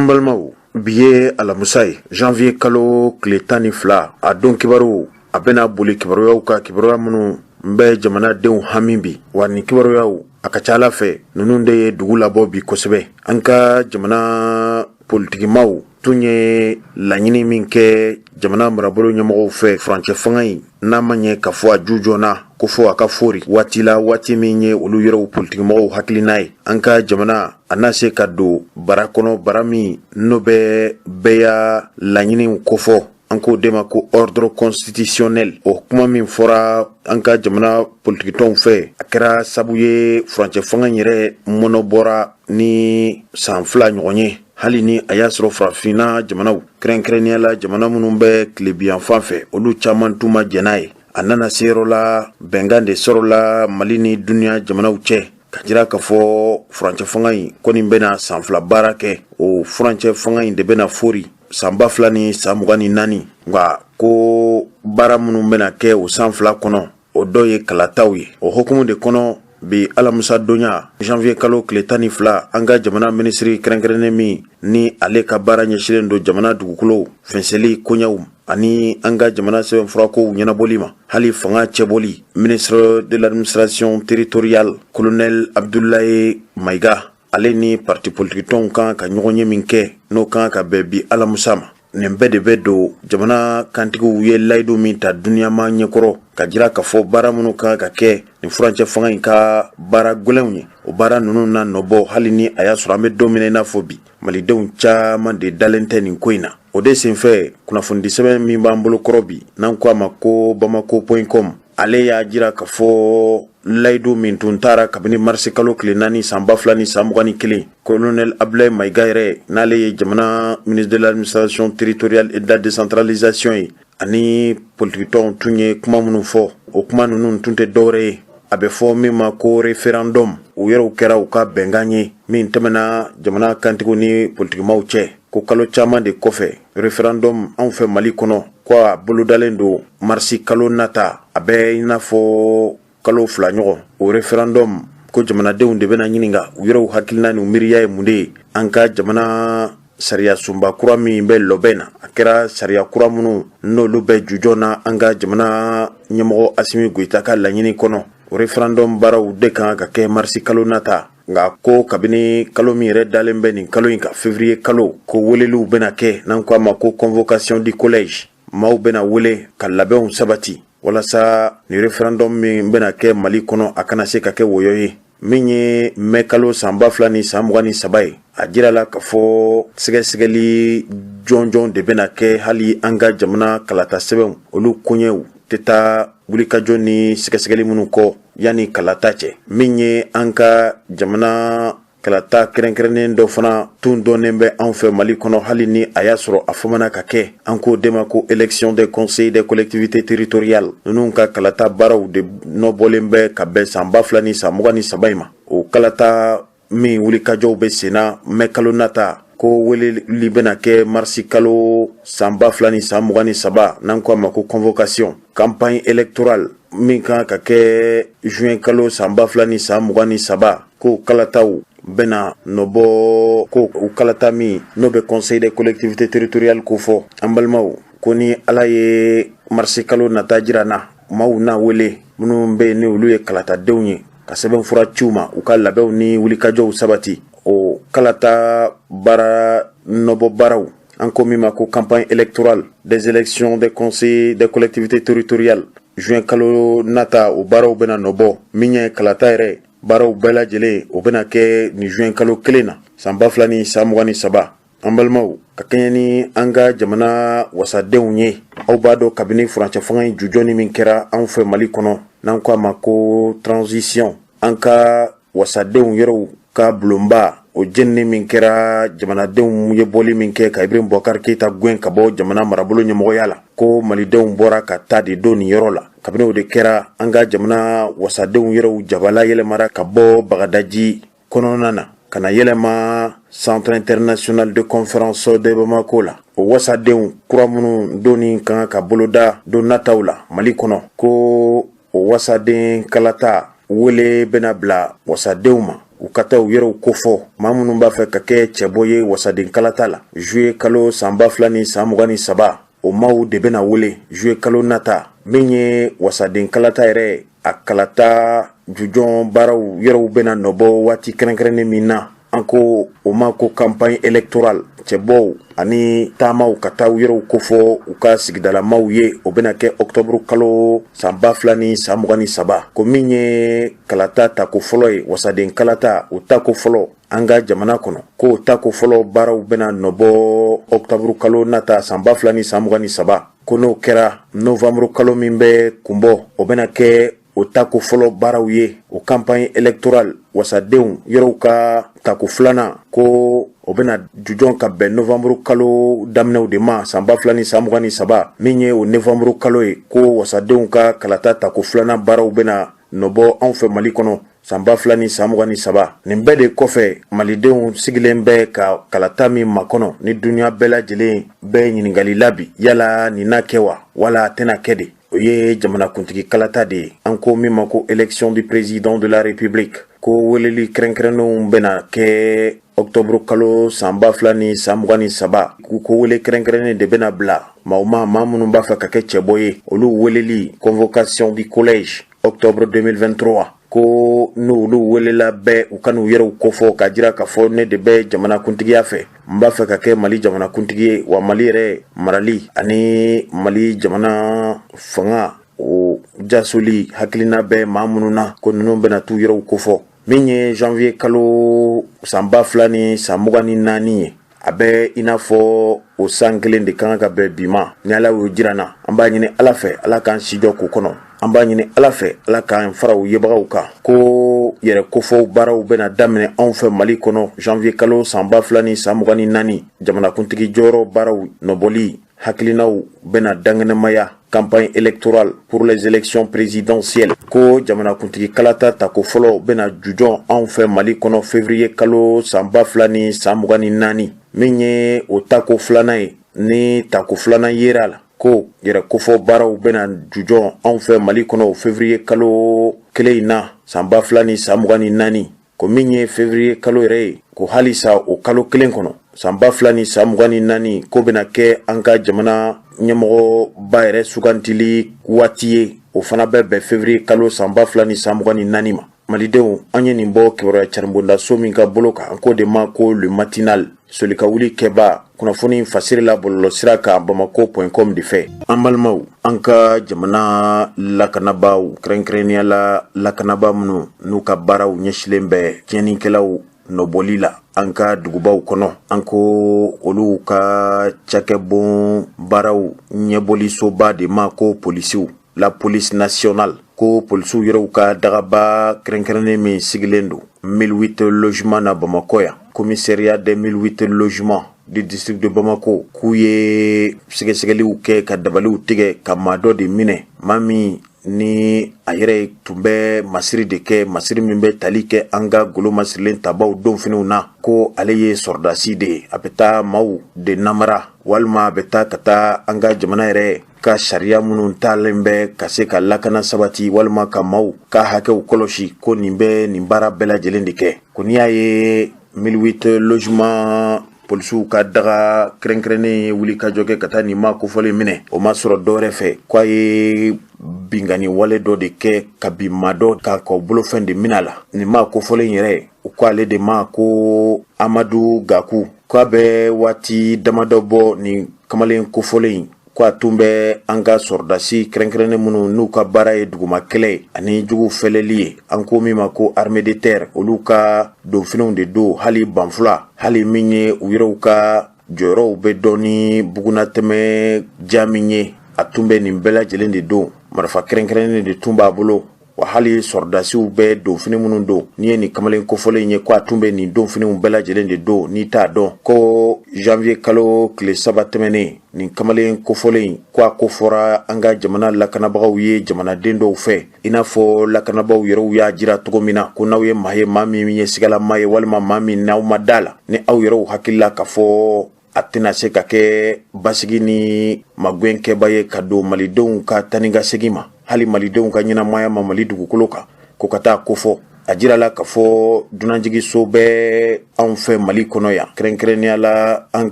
An balimaw, bi ye alamisa ye, janvier kalo tile 12. A don kibaru, a bɛna boli kibaruyaw kan, kibaruya minnu bɛ jamanadenw hami bi. Wa nin kibaruyaw, a ka ca ala fɛ, ninnu de ye dugu labɔ bi kosɛbɛ. An ka jamana politikimaw tun ye laɲini min kɛ jamana marabolo ɲɛmɔgɔw fɛ, furancɛ fanga in n'a ma ɲɛ k'a fɔ a ju joona ko fɔ a ka fori waati la, waati min ye olu yɛrɛw politikimɔgɔw hakilina ye, an ka jamana a na se ka don bara kɔnɔ, bara min n'o bɛ bɛɛ ya laɲiniw kofɔ, an k'o de ma ko ordre constitutionnel. O kuma min fɔra an ka jamana politikitɔnw fɛ, a kɛra sabu ye furancɛ fanga yɛrɛ mɔnɔbɔra ni san 2 ɲɔgɔn ye, hali ni a y'a sɔrɔ farafinna jamanaw, kɛrɛnkɛrɛnnenya la jamana minnu bɛ tilebinyanfan fɛ, olu caman tun ma jɛn n'a ye. A nana se yɔrɔ la, bɛnkan de sɔrɔla Mali ni dunya jamanaw cɛ ka jira k'a fɔ furancɛ fanga in kɔni bɛna san 2 baara kɛ. O furancɛ fanga in de bɛna fori san 2024. Nka ko baara minnu bɛna kɛ o san 2 kɔnɔ, o dɔ ye kalataw ye. O hukumu de kɔnɔ, bi alamisa donya, janvier kalo tile 12, an ka jamana minisiri kɛrɛnkɛrɛnnen min ni ale ka baara ɲɛsinnen don jamana dugukolo fɛnsɛli koɲɛw ani an ka jamana sɛbɛnfurakow ɲɛnabɔli ma, hali fanga cɛbɔli, ministre de l'Administration territoriale, colonel Abdoulaye Maïga, ale ni parti politikitɔnw kan ka ɲɔgɔn ye min kɛ, n'o kan ka bɛn bi alamisa ma. Nin bɛɛ de bɛ don jamana kantigiw ye layidu min ta duniyama ɲɛkɔrɔ ka jira k'a fɔ baara minnu kan ka kɛ nin furancɛ fanga in ka baara gɛlɛnw ye, o baara ninnu na nɔbɔ, hali ni a y'a sɔrɔ an bɛ don min na i n'a fɔ bi, malidenw caman de dalen tɛ nin ko in na. O de senfɛ, kunnafonidi sɛbɛn min b'an bolo kɔrɔ bi, n'an ko a ma ko bamako.com, ale y'a jira k'a fɔ layidu min tun taara kabini marisi kalo tile 4 san 2021, colonel Abdoulaye Maïga yɛrɛ, n'ale ye jamana ministre de l'Administration territoriale et de la Décentralisation ye, ani politikitɔnw tun ye kuma minnu fɔ, o kuma ninnu tun tɛ dɔwɛrɛ ye a bɛ fɔ min ma ko référendum. U yɛrɛw kɛra u ka bɛnkan ye min tɛmɛna jamana kantigiw ni politikimaw cɛ, ko kalo caman de kɔfɛ, référendum anw fɛ Mali kɔnɔ, ko a bolodalen don marisi kalo nata, a bɛ i n'a fɔ kalo 2 ɲɔgɔn. O référendum, ko jamanadenw de bɛna ɲininka u yɛrɛw hakilina ni miiriya ye mun de ye an ka jamana sariya sunba kura min bɛ lɔbɛn na. A kɛra sariya kura minnu n'olu bɛ jujɔn na an ka jamana ɲɛmɔgɔ Assimi Goïta ka laɲini kɔnɔ, o référendum baaraw de kan ka kɛ marisi kalo nata. Nka ko kabini kalo min yɛrɛ dalen bɛ nin kalo in kan, février kalo, ko weleliw bɛna kɛ, n'an ko a ma ko convocation du collège, maaw bɛna wele ka labɛnw sabati walasa ni référendum min bɛna kɛ Mali kɔnɔ, a kana se ka kɛ wɔyɔ ye. Min ye mɛ kalo san 2023 ye, a jirala k'a fɔ sɛgɛsɛgɛli jɔnjɔn de bɛna kɛ, hali an ka jamana kalata sɛbɛnw, olu koɲɛw tɛ taa wulikajɔ ni sɛgɛsɛgɛli minnu kɔ yanni kalata cɛ. Min ye an ka jamana kalata kɛrɛnkɛrɛnnen dɔ fana tun dɔnnen bɛ anw fɛ Mali kɔnɔ, hali ni a y'a sɔrɔ a fɔmana ka kɛ, an k'o de ma ko élection des conseils des collectivités territoriales, ninnu ka kalata baaraw de nɔbɔlen bɛ ka bɛn san 2023 in ma. O kalata min wulikajɔw bɛ senna, mɛ kalo nata, ko weleli bɛna kɛ marisi kalo san 2023, n'an ko a ma ko convocation. Campagne électorale min kan ka kɛ juin kalo san 2023, ko kalataw bɛna nɔbɔ, ko u kalata min n'o bɛ conseil des collectivités territoriales ko fɔ. An balimaw, ko ni Ala ye marisi kalo nata jira na, maaw na wele minnu bɛ yen ni olu ye kalatadenw ye, ka sɛbɛn fura ciw ma, u ka labɛnw ni wulikajɔw sabati. O kalata baara nɔbɔ baaraw, an ko min ma ko campagne électorale des élections des conseils des collectivités territoriales, juin kalo nata, o baaraw bɛna nɔbɔ. Min ye kalata yɛrɛ baaraw bɛɛ lajɛlen, o bɛna kɛ nin juin kalo kelen na san 2023. An balimaw, ka kɛɲɛ ni an ka jamana wasadenw ye, aw b'a dɔn kabini furancɛ fanga in jujɔni min kɛra anw fɛ Mali kɔnɔ, n'an ko a ma ko transition, an ka wasadenw yɛrɛw ka bulonba o jenini min kɛra, jamanadenw ye bɔli min kɛ ka Ibrahim Boubacar Keïta gɛn ka bɔ jamana marabolo ɲɛmɔgɔya la, ko malidenw bɔra ka taa de don nin yɔrɔ la. Kabini o de kɛra, an ka jamana wasadenw yɛrɛw jabala yɛlɛmara ka bɔ Bagadaji kɔnɔna na ka na yɛlɛma Centre international de conférence de Bamako la. O wasadenw kura minnu donni kan ka boloda don nataw la Mali kɔnɔ, ko o wasaden kalata wele bɛna bila wasadenw ma. u ka taa u yɛrɛw kofɔ, maa minnu b'a fɛ ka kɛ cɛbɔ ye wasaden kalata la juillet kalo san 2023, o maaw de bɛna wele juillet kalo nata. Min ye wasaden kalata yɛrɛ, a kalata jujɔn baaraw yɛrɛw bɛna nɔbɔ waati kɛrɛnkɛrɛnnen min na, an ko o ma ko campagne électorale, cɛbɔw ani taamaw ka taa u yɛrɛw kofɔ u ka sigidalamaw ye, o bɛna kɛ octobre kalo san 2023. Ko min ye kalata tako fɔlɔ ye, wasaden kalata, o tako fɔlɔ an ka jamana kɔnɔ, k'o tako fɔlɔ baaraw bɛna nɔbɔ octobre kalo nata san 2023. Ko n'o kɛra, novembre kalo min bɛ kunbɔ, o bɛna kɛ o tako fɔlɔ baaraw ye, o campagne électorale, wasadenw yɛrɛw ka tako filanan, ko o bɛna jujɔn ka bɛn novembre kalo daminɛw de ma san 2023. Min ye o novembre kalo ye, ko wasadenw ka kalata tako filanan baaraw bɛna nɔbɔ anw fɛ Mali kɔnɔ san 2023. Nin bɛɛ de kɔfɛ, malidenw sigilen bɛ ka kalata min makɔnɔ ni dunya bɛɛ lajɛlen bɛ ɲininkali la bi, yala nin na kɛ wa, wala a tɛna kɛ de, o ye jamanakuntigi kalata de ye, an ko min ma ko élection du président de la République. Ko weleli kɛrɛnkɛrɛnnenw bɛna kɛ octobre kalo san 2023. Ko wele kɛrɛnkɛrɛnnen de bɛna bila maaw ma, maa minnu b'a fɛ ka kɛ cɛbɔ ye, olu weleli, convocation du collège, octobre 2023. Ko n'olu welela bɛɛ, u ka n'u yɛrɛw kofɔ k'a jira k'a fɔ ne de bɛ jamanakuntigiya fɛ, n b'a fɛ ka kɛ Mali jamanakuntigi ye, wa Mali yɛrɛ marali ani Mali jamana fanga o jasoli hakilina bɛ maa minnu na, ko ninnu bɛna t'u yɛrɛw kofɔ. Min ye janvier kalo san 2024 ye, a bɛ i n'a fɔ o san kelen de kan ka bɛn bi ma. Ni Ala y'o jira na, an b'a ɲini Ala fɛ, Ala k'an sijɔ k'o kɔnɔ. An b'a ɲini Ala fɛ, Ala k'an fara u yebagaw kan. Ko yɛrɛ kofɔw baaraw bɛna daminɛ anw fɛ Mali kɔnɔ janvier kalo san 2024. Jamanakuntigi jɔyɔrɔ baaraw nɔbɔli hakilinaw bɛna dankɛnɛmaya, campagne électorale pour les élections présidentielles. Ko jamanakuntigi kalata tako fɔlɔ bɛna jujɔn anw fɛ Mali kɔnɔ février kalo san 2024. Min ye o tako filanan ye, ni tako filanan yera la, ko yɛrɛ kofɔ baaraw bɛna jujɔn anw fɛ Mali kɔnɔ février kalo kelen in na san 2024. Ko min ye février kalo yɛrɛ ye, ko halisa o kalo kelen kɔnɔ san 2024, ko bɛna kɛ an ka jamana ɲɛmɔgɔba yɛrɛ sugantili waati ye, o fana bɛ bɛn février kalo san 2024 ma. Malidenw, an ye nin bɔ kibaruya caribondaso min ka bolo kan, an k'o de ma ko Le Matinal, solika wuli kɛba, kunnafoni fasiri la bɔlɔlɔsira kan bamako.com de fɛ. An balimaw, an ka jamana lakanabaaw, kɛrɛnkɛrɛnnenya la lakanabaa minnu n'u ka baaraw ɲɛsilen bɛ tiɲɛnikɛlaw nɔbɔli la an ka dugubaw kɔnɔ, an ko olu ka cakɛbon baaraw ɲɛbɔlisoba de ma ko polisiw, la police nationale. Ko polisiw yɛrɛw ka dagaba kɛrɛnkɛrɛnnen min sigilen don 1008 logement na Bamakɔ yan, commissariat des 1008 logements du district de Bamako, k'u ye sɛgɛsɛgɛliw kɛ ka dabaliw tigɛ ka maa dɔ de minɛ, maa min ni a yɛrɛ tun bɛ masiri de kɛ, masiri min bɛ tali kɛ an ka golo masirilen tabaw donfiniw na. Ko ale ye sɔrɔdasi de ye, a bɛ taa maaw de namara, walima a bɛ taa ka taa an ka jamana yɛrɛ ka sariya minnu talen bɛ ka se ka lakana sabati, walima ka maaw ka hakɛw kɔlɔsi, ko nin bɛ nin baara bɛɛ lajɛlen de kɛ. Ko n'i y'a ye 1008 logement polisiw ka daga kɛrɛnkɛrɛnnen ye wuli ka jɔ kɛ ka taa nin maa kofɔlen minɛ, o ma sɔrɔ dɔwɛrɛ fɛ k'a ye binkanni wale dɔ de kɛ ka bin maa dɔ kan k'o bolofɛn de minɛ a la. Nin maa kofɔlen yɛrɛ, u ko ale de ma ko Amadu Gaku. K'a bɛ waati damadɔ bɔ, nin kamalen kofɔlen in, ko a tun bɛ an ka sɔrɔdasi kɛrɛnkɛrɛnnen minnu n'u ka baara ye duguma kɛlɛ ani jugu fɛlɛli ye, an ko min ma ko armée de terre, olu ka donfiniw de don, hali banfula, hali min ye u yɛrɛw ka jɔyɔrɔw bɛ dɔn ni bugunatɛmɛ ja min ye, a tun bɛ nin bɛɛ lajɛlen de don. Marifa kɛrɛnkɛrɛnnen de tun b'a bolo, wa hali sɔrɔdasiw bɛ donfini minnu don, n'i ye nin kamalen kofɔlen ye, ko a tun bɛ nin donfiniw bɛɛ lajɛlen de don. N'i t'a dɔn, ko janvier kalo tile 3 tɛmɛnen, nin kamalen kofɔlen, ko a ko fɔra an ka jamana lakanabagaw ye jamanaden dɔw fɛ, i n'a fɔ lakanabaaw yɛrɛw y'a jira cogo min na, ko n'aw ye maa ye, maa min ye sigalama ye, walima maa min n'aw ma da la, ni aw yɛrɛw hakilila k'a fɔ a tɛna se ka kɛ basigi ni magɛnkɛba ye ka don malidenw ka taa ni ka segin ma, hali malidenw ka ɲɛnamaya ma Mali dugukolo kan, ko ka taa kofɔ A jirala k'a fɔ dunanjiginso bɛ anw fɛ Mali kɔnɔ yan, kɛrɛnkɛrɛnnenya la an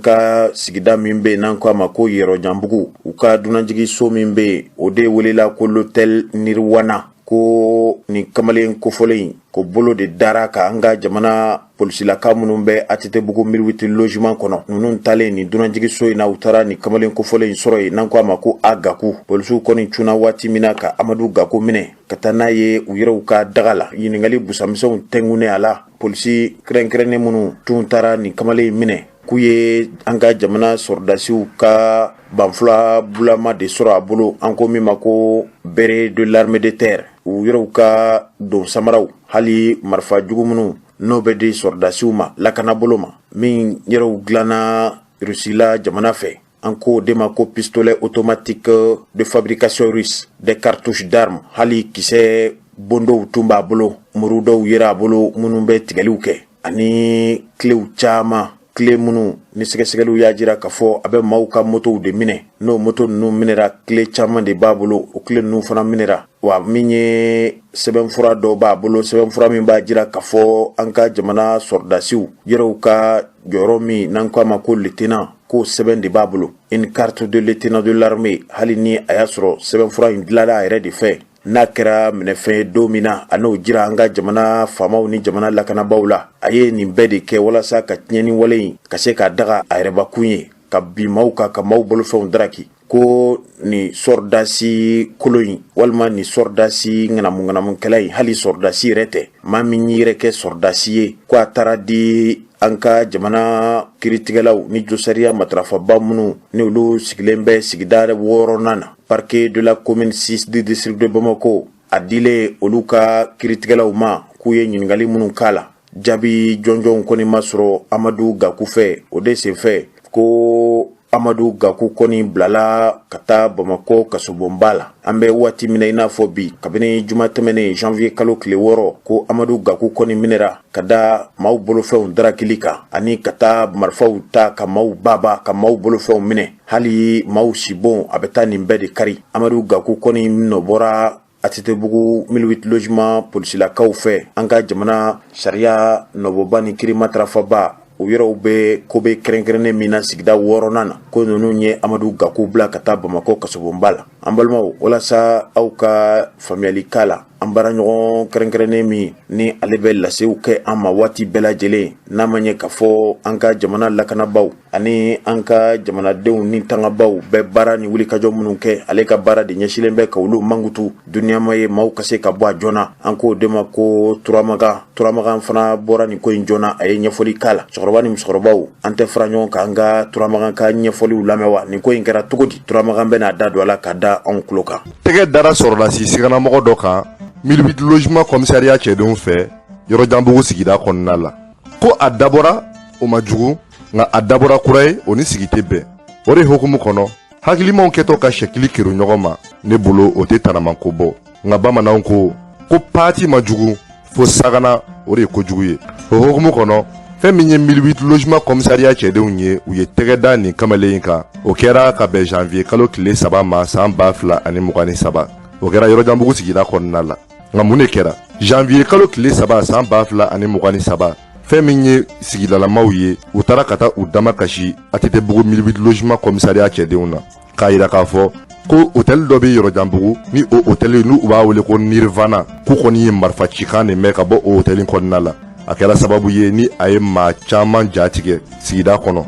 ka sigida min bɛ yen n'an ko a ma ko Yɔrɔjanbugu, u ka dunanjiginso min bɛ yen, o de welela ko l'hôtel Nirwana. Ko nin kamalen kofɔlen in ko bolo de dara ka an ka jamana polisilaka minnu bɛ ATT-bugu 1008 logement kɔnɔ, ninnu talen nin dunanjiginso in na, u taara nin kamalen kofɔlen in sɔrɔ yen n'an ko a ma ko A Gaku. Polisiw kɔni cunna waati min na ka Amadu Gaku minɛ ka taa n'a ye u yɛrɛw ka daga la, ɲininkali busamisɛnw tɛnkunnen a la. Polisi kɛrɛnkɛrɛnnen minnu tun taara nin kamalen in minɛ, k'u ye an ka jamana sɔrɔdasiw ka banfula bulama de sɔrɔ a bolo, an ko min ma ko béret de l'armée de terre, u yɛrɛw ka don samaraw, hali marifa jugu minnu n'o bɛ di sɔrɔdasiw ma lakanabolo ma, min yɛrɛw dilanna Rusila jamana fɛ, an ko de ma ko pistolet automatique de fabrication russe, des cartouches d'armes, hali kisɛ bondow tun b'a bolo, muru dɔw yera a bolo minnu bɛ tigɛliw kɛ, ani kilew caman, kile minnu ni sɛgɛsɛgɛliw y'a jira k'a fɔ a bɛ maaw ka motow de minɛ. N'o moto ninnu minɛra, kile caman de b'a bolo, o kile ninnu fana minɛra. Wa min ye sɛbɛnfura dɔ b'a bolo, sɛbɛnfura min b'a jira k'a fɔ an ka jamana sɔrɔdasiw yɛrɛw ka jɔyɔrɔ min n'an ko a ma ko lieutenant, k'o sɛbɛn de b'a bolo, une carte de lieutenant de l'armée. Hali ni a y'a sɔrɔ sɛbɛnfura in dilanla a yɛrɛ de fɛ, n'a kɛra minɛfɛn ye don min na, a n'o jira an ka jamana faamaw ni jamana lakanabaaw la. A ye nin bɛɛ de kɛ walasa ka tiɲɛni wale in ka se k'a daga a yɛrɛbakun ye, ka bin maaw kan, ka maaw bolofɛnw daraki. Ko nin sɔrɔdasi kolo in walima nin sɔrɔdasi ŋanamuŋanamukɛla in, hali sɔrɔdasi yɛrɛ tɛ, maa min y'i yɛrɛ kɛ sɔrɔdasi ye, ko a taara di an ka jamana kiritigɛlaw ni josariya matarafaba minnu ni olu sigilen bɛ sigida wɔɔrɔnan na, parquet de la commune 6 du district de Bamako, a dilen olu ka kiritigɛlaw ma, k'u ye ɲininkali minnu k'a la, jaabi jɔnjɔnw kɔni ma sɔrɔ Amadu Gaku fɛ. O de senfɛ ko Amadu Gaku kɔni bilala ka taa Bamakɔ kasobonba la. An bɛ waati min na i n'a fɔ bi, kabini juma tɛmɛnen janvier kalo tile 6, ko Amadu Gaku kɔni minɛra ka da maaw bolofɛnw darakili kan, ani ka taa marifaw ta ka maaw baba, ka maaw bolofɛnw minɛ, hali maaw sibon, a bɛ taa nin bɛɛ de kari. Amadu Gaku kɔni nɔ bɔra ATT-bugu 1008 logement polisilakaw fɛ. An ka jamana sariya nɔbɔba ni kiri matarafaba, u yɛrɛw bɛ ko bɛ kɛrɛnkɛrɛnnen min na sigida wɔɔrɔnan na, ko ninnu ye Amadu Gaku bila ka taa Bamakɔ kasobonba la. An balimaw, walasa aw ka faamuyali k'a la, an baaraɲɔgɔn kɛrɛnkɛrɛnnen min ni ale bɛ lasew kɛ an ma waati bɛɛ lajɛlen, n'a ma ɲɛ k'a fɔ an ka jamana lakanabaw ani an ka jamanadenw ni tangabaw bɛ baara ni wulikajɔ minnu kɛ, ale ka baara de ɲɛsilen bɛ ka olu mankutu duniyama ye, maaw ka se ka bɔ a joona, an k'o de ma ko Turamagan. Turamagan fana bɔra nin ko in joona, a ye ɲɛfɔli k'a la. Cɛkɔrɔba ni musokɔrɔbaw, an tɛ fara ɲɔgɔn kan an ka Turamagan ka ɲɛfɔliw lamɛn wa? Nin ko in kɛra cogo di? Turamagan bɛna da don a la ka da anw tulo kan. Tɛgɛ dara sɔrɔdasi siganamɔgɔ dɔ kan 1008 logement commissariat cɛdenw fɛ Yɔrɔjanbugu sigida kɔnɔna la, ko a dabɔra o ma jugu, nka a dabɔra kura ye, o ni sigi tɛ bɛn. O de hukumu kɔnɔ, hakilimaw kɛtɔ ka sɛkili keru ɲɔgɔn ma, ne bolo o tɛ tanamanko bɔ. Nka bamananw ko ko paati ma jugu fo sagana, o de ye kojugu ye. O hukumu kɔnɔ, fɛn min ye 1008 logement commissariat cɛdenw ye, u ye tɛgɛ da nin kamalen in kan. O kɛra ka bɛn janvier kalo tile 3 ma san 2023. O kɛra Yɔrɔjanbugu sigida kɔnɔna la. Nka mun de kɛra janvier kalo tile 3 san 2023? Fɛn min ye sigidalamaw ye, u taara ka taa u dama kasi ATT-bugu 1008 logement commissariat cɛdenw na, k'a yira k'a fɔ ko hôtel dɔ bɛ Yɔrɔjanbugu, ni o hôtel n'u b'a wele ko Nirvana, k'u kɔni ye marifa cikan de mɛn ka bɔ o hôtel kɔnɔna la. A kɛra sababu ye ni a ye maa caman ja tigɛ sigida kɔnɔ.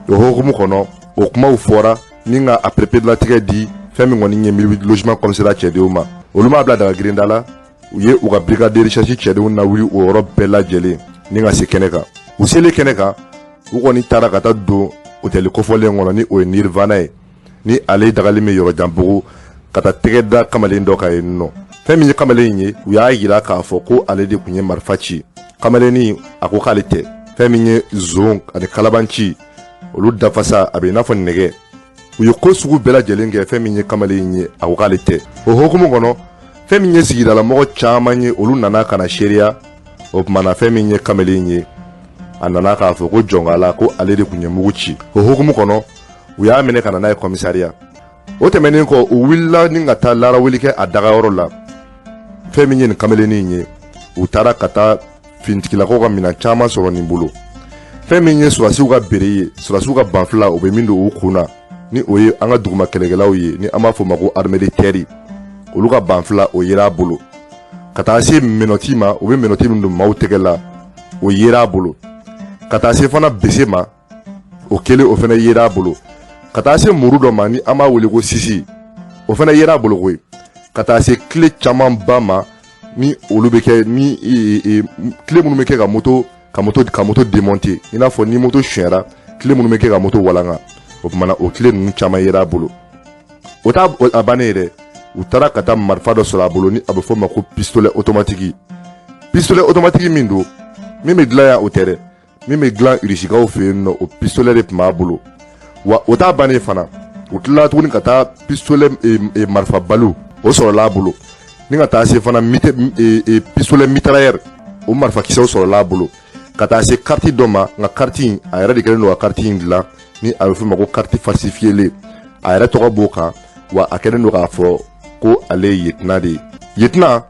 O hukumu kɔnɔ, o kumaw fɔra ni ka a pereperelatigɛ di fɛn min kɔni ye 1008 logement commissariat cɛdenw ma. Olu m'a bila daga girinda la, u ye u ka brigade de recherche cɛdenw lawuli o yɔrɔ bɛɛ lajɛlen ni ka se kɛnɛ kan. U selen kɛnɛ kan, u kɔni taara ka taa don hôtel kofɔlen kɔnɔ, ni o ye Nirvana ye, ni ale dagalen bɛ Yɔrɔjanbugu, ka taa tɛgɛ da kamalen dɔ kan yen nɔ. Fɛn min ye kamalen in ye, u y'a yira k'a fɔ ko ale de tun ye marifa ci. Kamalennin a ko k'ale tɛ. Fɛn min ye zon ani kalabanci, olu dafasa a bɛ i n'a fɔ nɛgɛ. U ye ko sugu bɛɛ lajɛlen kɛ. Fɛn min ye kamalen in ye, a ko k'ale tɛ. O hukumu kɔnɔ, fɛn min ye sigidalamɔgɔ caman ye, olu nana ka na seereya. O tuma na, fɛn min ye kamalen in ye, a nana k'a fɔ ko jɔnkala ko ale de tun ye mugu ci. O hukumu kɔnɔ, u y'a minɛ ka na n'a ye commissariat. O tɛmɛnen kɔ, u wulila ni ka taa larawuli kɛ a dagayɔrɔ la. Fɛn min ye nin kamalennin in ye, U taara ka taa finitigilakaw ka minɛn caman sɔrɔ nin bolo. Fɛn min ye sɔrɔdasiw ka bere ye, sɔrɔdasiw ka banfula, o bɛ min don u kun na, ni o ye an ka duguma kɛlɛkɛlaw ye, ni an b'a fɔ o ma ko armée de terre, olu ka banfula, o yera a bolo. Ka taa se menottes ma, u bɛ menottes min don maaw tɛgɛ la, o yera a bolo. Ka taa se fana bese ma, o kelen, o fana yera a bolo. Ka taa se muru dɔ ma, ni an b'a wele ko sisi, o fana yera a bolo koyi. Ka taa se clé camanba ma, ni olu bɛ kɛ ni clé minnu bɛ kɛ ka moto démonter, i n'a fɔ ni moto sonyɛra, clé minnu bɛ kɛ ka moto walanga, o tuma na o clé ninnu caman yera a bolo. O t'a a bannen yɛrɛ, u taara ka taa marifa dɔ sɔrɔ a bolo, ni a bɛ fɔ o ma ko pistolet automatique. Pistolet automatique min don, min bɛ dilan yan, o tɛ dɛ, min bɛ dilan Irisikaw fɛ yen nɔ, o pistolet de tun b'a bolo. Wa o t'a bannen fana, u tilala tuguni ka taa pistolet marifa balo, o sɔrɔla a bolo, ni ka taa se fana pistolet mitrailleur, o marifakisɛw sɔrɔla a bolo. Ka taa se carte dɔ ma, nka carte in, a yɛrɛ de kɛlen don ka carte in dilan, ni a bɛ f'o ma ko carte falsifiée. A yɛrɛ tɔgɔ b'o kan, wa a kɛlen don k'a fɔ ko ale ye lieutenant de ye. Lieutenant,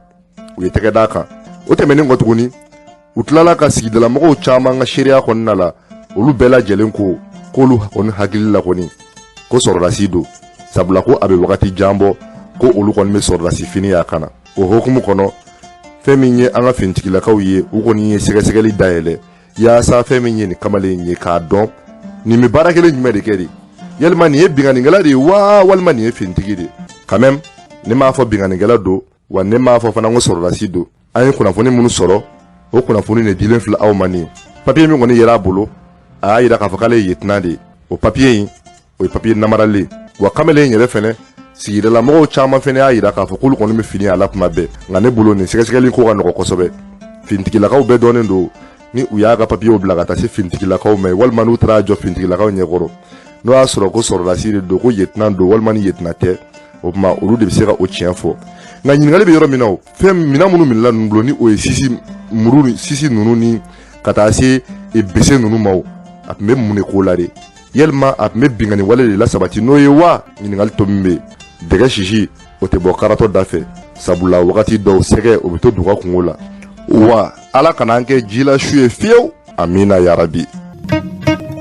u ye tɛgɛ d'a kan. O tɛmɛnen kɔ tuguni, u tilala ka sigidalamɔgɔw caman ka seereya kɔnɔna la, olu bɛɛ lajɛlen ko k'olu kɔni hakili la kɔni ko sɔrɔdasi don, sabula ko a bɛ wagati jan bɔ ko olu kɔni bɛ sɔrɔdasi fini y'a kana. O hukumu kɔnɔ, fɛn min ye an ka finitigilakaw ye, u kɔni ye sɛgɛsɛgɛli dayɛlɛ yaasa fɛn min ye nin kamalen ye, k'a dɔn nin bɛ baara kelen jumɛn de kɛ de. Yalima nin ye binkannikɛla de ye wa, walima nin ye finitigi de ye? Quand même, ne m'a fɔ binkannikɛla don, wa ne m'a fɔ fana ko sɔrɔdasi don. An ye kunnafoni minnu sɔrɔ, o kunnafoni de dilen filɛ aw ma. Nin papiye min kɔni yera a bolo, a y'a yira k'a fɔ k'ale ye lieutenant de ye. O papiye in, o ye papiye namaralen. Wa kamalen yɛrɛ fɛnɛ, sigidalamɔgɔw caman fɛnɛ y'a yira k'a fɔ k'olu kɔni bɛ fini a la kuma bɛɛ. Nka ne bolo, nin sɛgɛsɛgɛli ko ka nɔgɔ kosɛbɛ. Finitigilakaw bɛɛ dɔnnen don. Ni u y'a ka papiyew bila ka taa se finitigilakaw ma, walima n'u taara jɔ finitigilakaw ɲɛkɔrɔ, n'o y'a sɔrɔ ko sɔrɔdasi de don, ko lieutenant don, walima ni lieutenant tɛ, o tuma olu de bɛ se ka o tiɲɛ fɔ. Nka ɲininkali bɛ yɔrɔ min na, o fɛn minɛn minnu minɛla ninnu bolo, ni o ye sisi muru ni sisi ninnu, ni ka taa se bese ninnu ma, o a tun bɛ mun de ko la de? Yalima a tun bɛ binkanni wale de la sabati n'o ye wa? Ɲininkali tɔ min bɛ yen, dɛgɛ sisi, o tɛ bɔ karatɔ da fɛ, sabula wagati dɔw sɛgɛ, o bɛ to duga kungo la. Wa Ala kana an kɛ jila su ye fiyewu. Amina yarabi.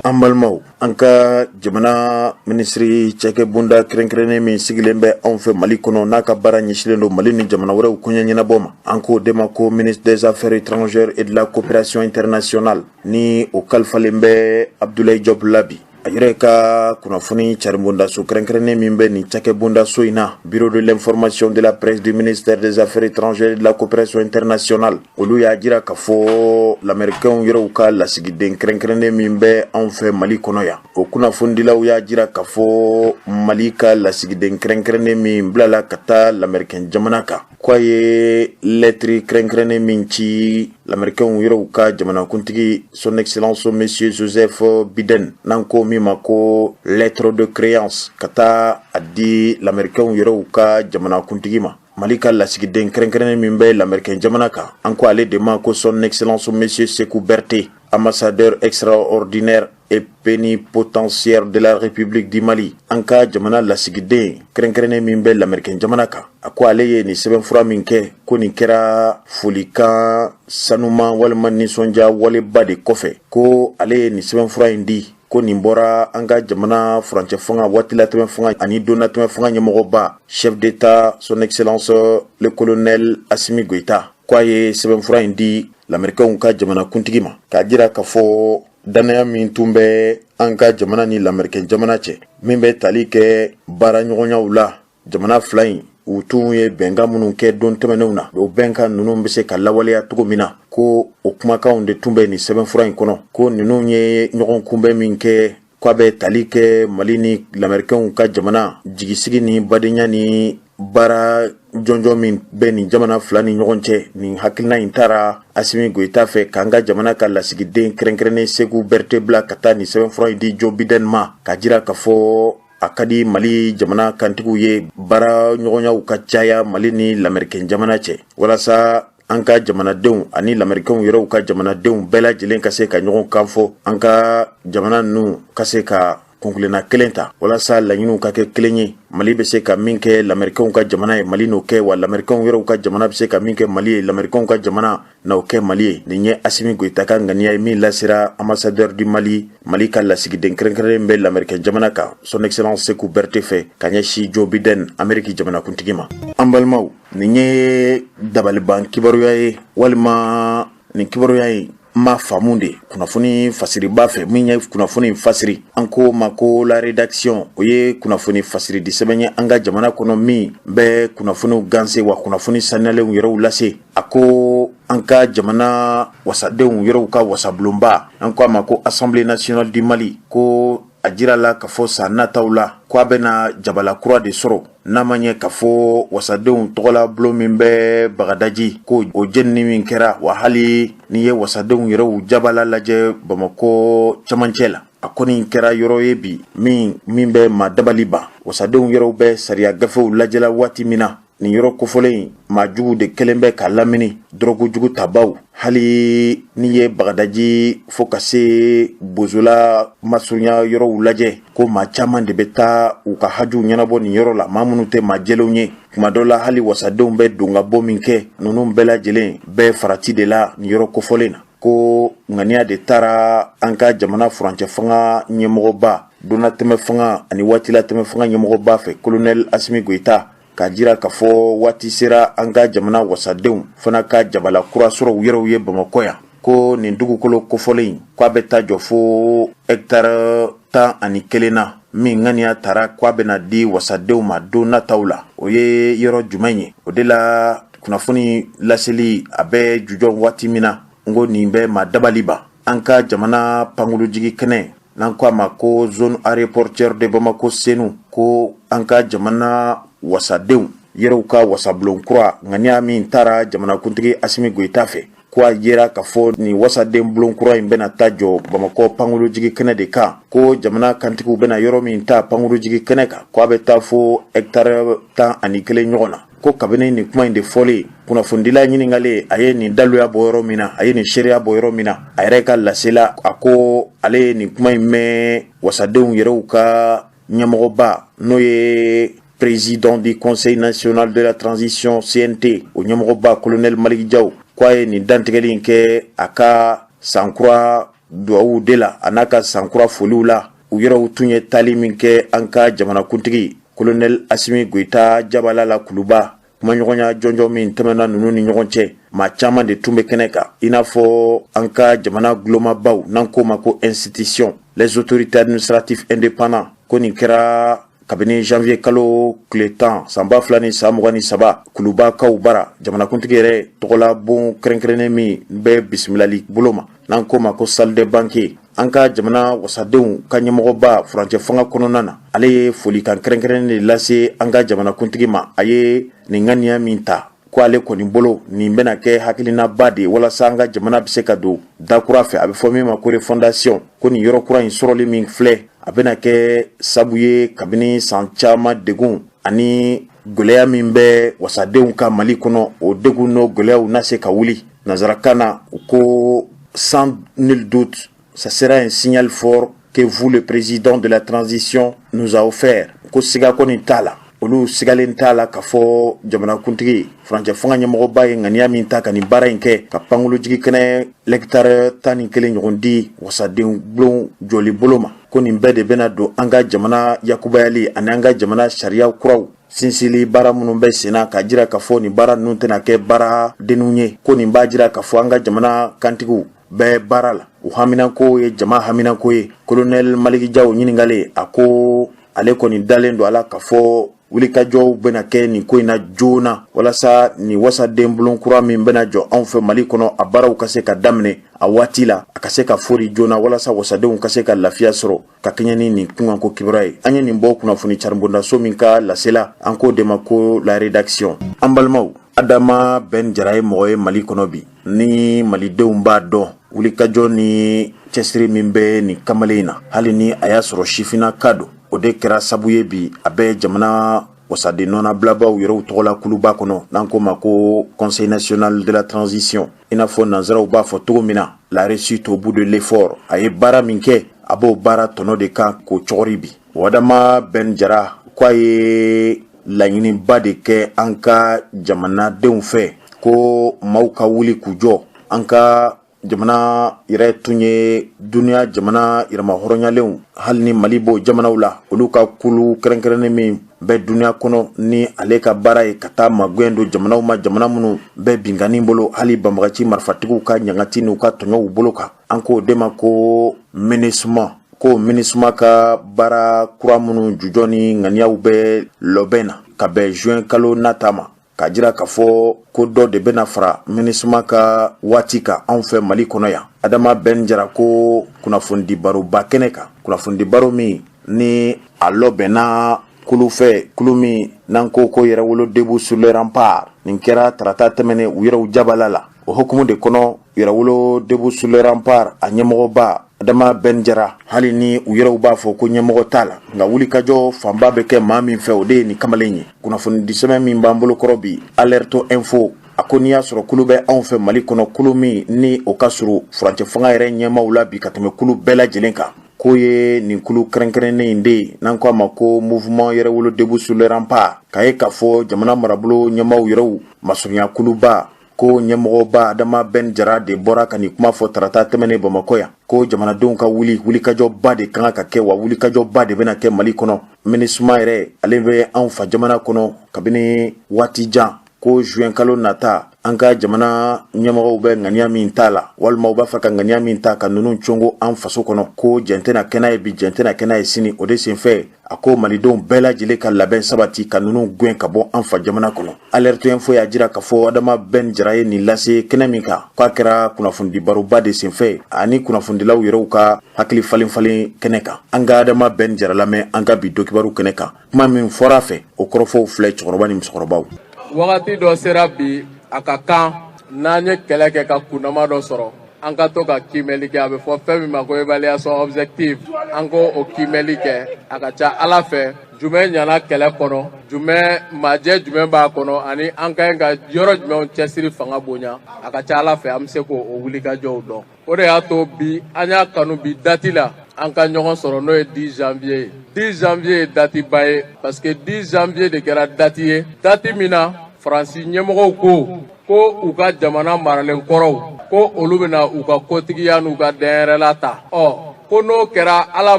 An balimaw, an ka jamana minisiri cɛkɛbonda kɛrɛnkɛrɛnnen min sigilen bɛ anw fɛ Mali kɔnɔ, n'a ka baara ɲɛsilen don Mali ni jamana wɛrɛw koɲɛ ɲɛnabɔ ma, an k'o de ma ko ministre des Affaires étrangères et de la coopération internationale, ni o kalifalen bɛ Abdoulaye Diop la bi, a yɛrɛ ka kunnafoni caribondaso kɛrɛnkɛrɛnnen min bɛ nin cakɛbondaso in na, Bureau de l'information de la presse du ministère des Affaires étrangères et de la coopération internationale, olu y'a jira k'a fɔ lamɛrikɛnw yɛrɛw ka lasigiden kɛrɛnkɛrɛnnen min bɛ anw fɛ Mali kɔnɔ yan, o kunnafonidilaw y'a jira k'a fɔ Mali ka lasigiden kɛrɛnkɛrɛnnen min bilala ka taa lamɛrikɛn jamana kan, k'a ye lɛtiri kɛrɛnkɛrɛnnen min ci lamɛrikɛnw yɛrɛw ka jamanakuntigi, Son Excellence Monsieur Joseph Biden, n'an ko min ma ko lettre de créance, ka taa a di lamɛrikɛnw yɛrɛw ka jamanakuntigi ma. Mali ka lasigiden kɛrɛnkɛrɛnnen min bɛ lamɛrikɛn jamana kan, an ko ale de ma ko Son Excellence Monsieur Sekou Berté, ambassadeur extraordinaire et plénipotentiaire de la République du Mali. An ka jamana lasigiden kɛrɛnkɛrɛnnen min bɛ lamɛrikɛn jamana kan, a ko ale ye nin sɛbɛnfura min kɛ, ko nin kɛra folikan sanuman walima nisɔndiya waleba de kɔfɛ, ko ale ye nin sɛbɛnfura in di, ko nin bɔra an ka jamana furancɛ fanga, waatilatɛmɛ fanga ani donnatɛmɛ fanga ɲɛmɔgɔba, chef d'État, Son Excellence le colonel Assimi Goïta, ko a ye sɛbɛnfura in di lamɛrikɛnw ka jamana kuntigi ma, k'a jira k'a fɔ dannaya min tun bɛ an ka jamana ni lamɛrikɛn jamana cɛ, min bɛ tali kɛ baara ɲɔgɔnyaw la, jamana fila in u tun ye bɛnkan minnu kɛ don tɛmɛnenw na, o bɛnkan ninnu bɛ se ka lawaleya cogo min na, ko o kumakanw de tun bɛ nin sɛbɛnfura in kɔnɔ, ko ninnu ye ɲɔgɔn kunbɛn min kɛ, k'a bɛ tali kɛ Mali ni lamɛrikɛnw ka jamana jigisigi ni badenya ni baara jɔnjɔn min bɛ nin jamana fila ni ɲɔgɔn cɛ. Nin hakilina in taara Assimi Goïta fɛ k'an ka jamana ka lasigiden kɛrɛnkɛrɛnnen Sekou Berté bila ka taa nin sɛbɛnfura in di Joe Biden ma, k'a jira k'a fɔ a ka di Mali jamana kantigiw ye, baara ɲɔgɔnyaw ka caya Mali ni lamɛrikɛn jamana cɛ, walasa an ka jamanadenw ani lamɛrikɛnw yɛrɛw ka jamanadenw bɛɛ lajɛlen ka se ka ɲɔgɔn kan fɔ, an ka jamana ninnu ka se ka Kuntilenna kelen ta walasa laɲiniw ka kɛ kelen ye. Mali bɛ se ka min kɛ lamɛrikɛnw ka jamana ye, Mali n'o kɛ, wa lamɛrikɛnw yɛrɛw ka jamana bɛ se ka min kɛ Mali ye, lamɛrikɛnw ka jamana na o kɛ Mali ye. Nin ye Asimi Goyita ka ŋaniya ye min lasera ambassadeur du Mali, Mali ka lasigiden kɛrɛnkɛrɛnnen bɛ lamɛrikɛn jamana kan, son excellence Seku Berete fɛ, ka ɲɛsin Joe Biden, Ameriki jamanakuntigi ma. An balimaw, nin ye dabaliban kibaruya ye, walima nin kibaruya ye ma faamu de kunnafoni fasiriba fɛ. Min ye kunnafoni fasiri, an ko ma ko La Rédaction, o ye kunnafoni fasiri di sɛbɛn ye an ka jamana kɔnɔ min bɛ kunnafoniw ganse wa kunnafoni saniyalenw yɛrɛw lase. A ko an ka jamana wasadenw yɛrɛw ka wasabulonba, an ko a ma ko Assemblée nationale du Mali, ko a jira la k'a fɔ san nataw la ko a bɛna jabala kura de sɔrɔ, n'a ma ɲɛ k'a fɔ wasadenw tɔgɔla bulon min bɛ Bagadaji, ko o jenini min kɛra. Wa hali n'i ye wasadenw yɛrɛw jabala lajɛ Bamakɔ camancɛ la, a kɔni kɛra yɔrɔ ye bi min bɛ maa dabali ban. Wasadenw yɛrɛw bɛ sariya gafew lajɛla waati min na, nin yɔrɔ kofɔlen in, maa jugu de kɛlen bɛ k'a lamini, dɔrɔgu jugu tabaw. Hali n'i ye Bagadaji fo ka se Bozola masurunya yɔrɔw lajɛ, ko maa caman de bɛ taa u ka hajuw ɲɛnabɔ nin yɔrɔ la, maa minnu tɛ maa jɛlenw ye. Kuma dɔ la, hali wasadenw bɛ don ka bɔ min kɛ, ninnu bɛɛ lajɛlen bɛ farati de la nin yɔrɔ kofɔlen na. Ko ŋaniya de taara an ka jamana furancɛ fanga ɲɛmɔgɔba, donnatɛmɛ fanga ani waatilatɛmɛ fanga ɲɛmɔgɔba fɛ, kolonɛli Asimi Goyita, k'a jira k'a fɔ waati sera an ka jamana wasadenw fana ka jabala kura sɔrɔ u yɛrɛw ye Bamakɔ yan. Ko nin dugukolo kofɔlen in, ko a bɛ taa jɔ fo hɛkitari 11 na, min ŋaniya tara ko a bɛna di wasadenw ma don nataw la. O ye yɔrɔ jumɛn ye? O de la kunnafoni laseli a bɛ jujɔ waati min na, n ko nin bɛ maa dabali ban. An ka jamana pankurujigi kɛnɛ, n'an ko a ma ko zone aéroportuaire de Bamako Senu, ko an ka jamana wasadenw yɛrɛw ka wasabulon kura ŋaniya min taara jamanakuntigi Asimi Goyita fɛ, ko a yera k'a fɔ nin wasaden bulon kura in bɛna taa jɔ Bamakɔ pankurujigi kɛnɛ de kan. Ko jamana kantigiw bɛna yɔrɔ min ta pankurujigi kɛnɛ kan, ko a bɛ taa fo hɛkitari 11 ɲɔgɔn na. Ko kabini nin kuma in de fɔlen, kunnafonidila ɲininkalen a ye nin daluya bɔ yɔrɔ min na, a ye nin seereya bɔ yɔrɔ min na, a yɛrɛ ka lasela, a ko ale ye nin kuma in mɛn wasadenw yɛrɛw ka ɲɛmɔgɔba, n'o ye président du Conseil national de la transition CNT, o ɲɛmɔgɔba colonel Malick Diaw, ko a ye nin dantigɛli in kɛ a ka sankura duwawu de la, a n'a ka sankura foliw la. U yɛrɛw tun ye taali min kɛ an ka jamanakuntigi colonel Asimi Goyita jabala la Kuluba, kumaɲɔgɔnya jɔnjɔn min tɛmɛna ninnu ni ɲɔgɔn cɛ, maa caman de tun bɛ kɛnɛ kan, i n'a fɔ an ka jamana gulomabaw, n'an k'o ma ko institution, les autorités administratives indépendants. Ko nin kɛra kabini janvier kalo tile 10 san 2023 Kulubakaw bara, jamanakuntigi yɛrɛ tɔgɔla bon kɛrɛnkɛrɛnnen min bɛ bisimilali bolo ma, n'an k'o ma ko salle de banquet. An ka jamana wasadenw ka ɲɛmɔgɔba furancɛ fanga kɔnɔna na, ale ye folikan kɛrɛnkɛrɛnnen de lase an ka jamanakuntigi ma. A ye nin ŋaniya min ta, ko ale kɔni bolo nin bɛna kɛ hakilinaba de ye walasa an ka jamana bɛ se ka don dakura fɛ, a bɛ fɔ min ma ko refondation. Ko nin yɔrɔ kura in sɔrɔli min filɛ, a bɛna kɛ sabu ye kabini san caman degun ani gɛlɛya min bɛ wasadenw ka Mali kɔnɔ, o degun n'o gɛlɛyaw na se ka wuli. Nansarakan na, u ko: sans nul doute, ça sera un signal fort que vous, le président de la transition, nous a offert. Ko siga kɔni t'a la, olu sigalen t'a la k'a fɔ jamanakuntigi furancɛ fanga ɲɛmɔgɔba ye ŋaniya min ta ka nin baara in kɛ, ka pankurujigi kɛnɛ hɛkitari 11 ɲɔgɔn di wasaden bulon jɔli bolo ma, ko nin bɛɛ de bɛna don an ka jamana yakubayali ani an ka jamana sariya kuraw sinsili baara minnu bɛ senna, k'a jira k'a fɔ nin baara ninnu tɛna kɛ baara denninw ye. Ko nin b'a jira k'a fɔ an ka jamana kantigiw bɛ baara la, u haminako ye jama haminako ye. Kolonɛli Maliki Jaw ɲininkalen, a ko ale kɔni dalen don a la k'a fɔ wulikajɔw bɛna kɛ nin ko in na joona, walasa nin wasaden bulon kura min bɛna jɔ anw fɛ Mali kɔnɔ, a baaraw ka se ka daminɛ a waati la, a ka se ka fori joona, walasa wasadenw ka se ka lafiya sɔrɔ ka kɛɲɛ ni nin kunkanko kibaruya ye. An ye nin bɔ kunnafoni caribondaso min ka lasela, an k'o de ma ko La Rédaction. An balimaw, Adama Ben Jara ye mɔgɔ ye Mali kɔnɔ bi ni malidenw b'a dɔn wulikajɔ ni cɛsiri min bɛ nin kamalen in na, hali ni a y'a sɔrɔ sifinnaka don. O de kɛra sabu ye bi a bɛ jamana Wasaden nɔnabilabaw yɛrɛw tɔgɔla kuluba kɔnɔ, n'an ko ma ko Conseil national de la transition, i n'a fɔ nansaraw b'a fɔ cogo min na, la réussite au bout de l'effort. A ye baara min kɛ, a b'o baara tɔnɔ de kan k'o cɔgɔri bi. Adama Ben Jara ko a ye laɲiniba de kɛ an ka jamanadenw fɛ, ko maaw ka wuli k'u jɔ. An ka jamana yɛrɛ tun ye duniya jamana yɛrɛmahɔrɔnyalenw, hali ni Mali b'o jamanaw la, olu ka kulu kɛrɛnkɛrɛnnen min bɛ duniya kɔnɔ, ni ale ka baara ye ka taa magɛn don jamanaw ma, jamana minnu bɛ binkanni bolo, hali banbagaci marifatigiw ka ɲangati n'u ka tɔɲɔw bolo kan, an k'o de ma ko MINUSMA. Ko MINUSMA ka baara kura minnu jujɔ ni ŋaniyaw bɛ lɔbɛn na ka bɛn juin kalo nata ma, k'a jira k'a fɔ ko dɔ de bɛna fara MINUSMA ka waati kan anw fɛ Mali kɔnɔ yan. Adama Ben Jara ko kunnafonidi baroba kɛnɛ kan, kunnafonidi baro min ni a lɔbɛnna kulu fɛ, kulu min n'an ko ko Yɛrɛwolo debout sur les remparts. Nin kɛra tarata tɛmɛnen u yɛrɛw jabala la. O hukumu de kɔnɔ, Yɛrɛwolo debout sur les remparts a ɲɛmɔgɔba Adama Ben Jara, hali ni u yɛrɛw b'a fɔ ko ɲɛmɔgɔ t'a la, nka wulikajɔ fanba bɛ kɛ maa min fɛ, o de ye nin kamalen ye. Kunnafonidi sɛbɛn min b'an bolo kɔrɔ bi, Alerte Info, a ko n'i y'a sɔrɔ kulu bɛ anw fɛ Mali kɔnɔ, kulu min ni o ka surun furancɛ fanga yɛrɛ ɲɛmaw la bi ka tɛmɛ kulu bɛɛ lajɛlen kan, k'o ye nin kulu kɛrɛnkɛrɛnnen in de ye, n'an ko a ma ko Mouvement Yɛrɛwolo debout sur les remparts. K'a ye k'a fɔ jamana marabolo ɲɛmaw yɛrɛw masurunya kuluba ko ɲɛmɔgɔba Adama Ben Jara de bɔra ka nin kuma fɔ tarata tɛmɛnen Bamakɔ yan, ko jamanadenw ka wuli, wulikajɔba de kan ka kɛ, wa wulikajɔba de bɛna kɛ Mali kɔnɔ. MINUSMA yɛrɛ, ale bɛ anw fa jamana kɔnɔ kabini waati jan. Ko juin kalo nata, an ka jamana ɲɛmɔgɔw bɛ ŋaniya min t'a la, walima u b'a fɛ ka ŋaniya min ta ka ninnu congo an faso kɔnɔ, ko jɛn tɛna kɛ n'a ye bi, jɛn tɛna kɛ n'a ye sini. O de senfɛ, a ko malidenw bɛɛ lajɛlen ka labɛn sabati ka ninnu gɛn ka bɔ an fa jamana kɔnɔ. Alerte Info y'a jira k'a fɔ Adama Ben Jara ye nin lase kɛnɛ min kan, k'a kɛra kunnafonidi baroba de senfɛ ani kunnafonidilaw yɛrɛw ka hakili falen falen kɛnɛ kan. An ka Adama Ben Jara lamɛn an ka bi dokibaru kɛnɛ kan. Kuma min fɔra a fɛ, o kɔrɔfɔw filɛ, cɛkɔrɔba ni musokɔrɔbaw. Wagati dɔ sera bi, a ka kan n'an ye kɛlɛ kɛ ka kundama dɔ sɔrɔ, an ka to ka kiimɛli kɛ. A bɛ fɔ fɛn min ma ko évaluation objective. An ko o kiimɛli kɛ, a ka ca Ala fɛ, jumɛn ɲana kɛlɛ kɔnɔ, jumɛn majɛ jumɛn b'a kɔnɔ, ani an ka ɲi ka yɔrɔ jumɛnw cɛsiri fanga bonya, a ka ca Ala fɛ, an bɛ se k'o wulikajɔw dɔn. O de y'a to bi an y'a kanu bi date la an ka ɲɔgɔn sɔrɔ, n'o ye 10 janvier ye. 10 janvier ye date ba ye, parce que 10 janvier de kɛra date ye, date min na Faransi ɲɛmɔgɔw ko ko u ka jamana maralen kɔrɔw, ko olu bɛna u ka kotigiya n'u ka dɛnyɛrɛla ta. Ɔ ko n'o kɛra, Ala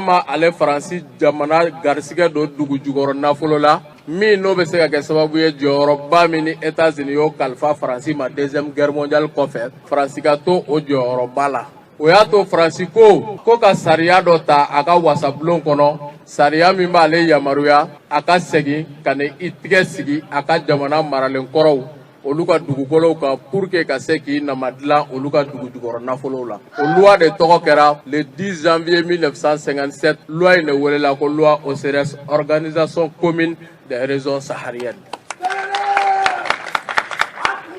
ma ale Faransi jamana garisigɛ don dugu jukɔrɔ nafolo la, min n'o bɛ se ka kɛ sababu ye, jɔyɔrɔba min ni États-Unis y'o kalifa Faransi ma Deuxième Guerre mondiale kɔfɛ, Faransi ka to o jɔyɔrɔba la. O y'a to Faransi ko ko ka sariya dɔ ta a ka wasabulon kɔnɔ, sariya min b'ale yamaruya a ka segin ka na i tigɛ sigi a ka jamana maralen kɔrɔw olu ka dugukolow kan, pour que ka se k'i nama dilan olu ka dugu jukɔrɔ nafolow la. O loi de tɔgɔ kɛra le 10 janvier 1957. Loi in de welela ko loi OCRS, Organisation commune des régions sahariennes.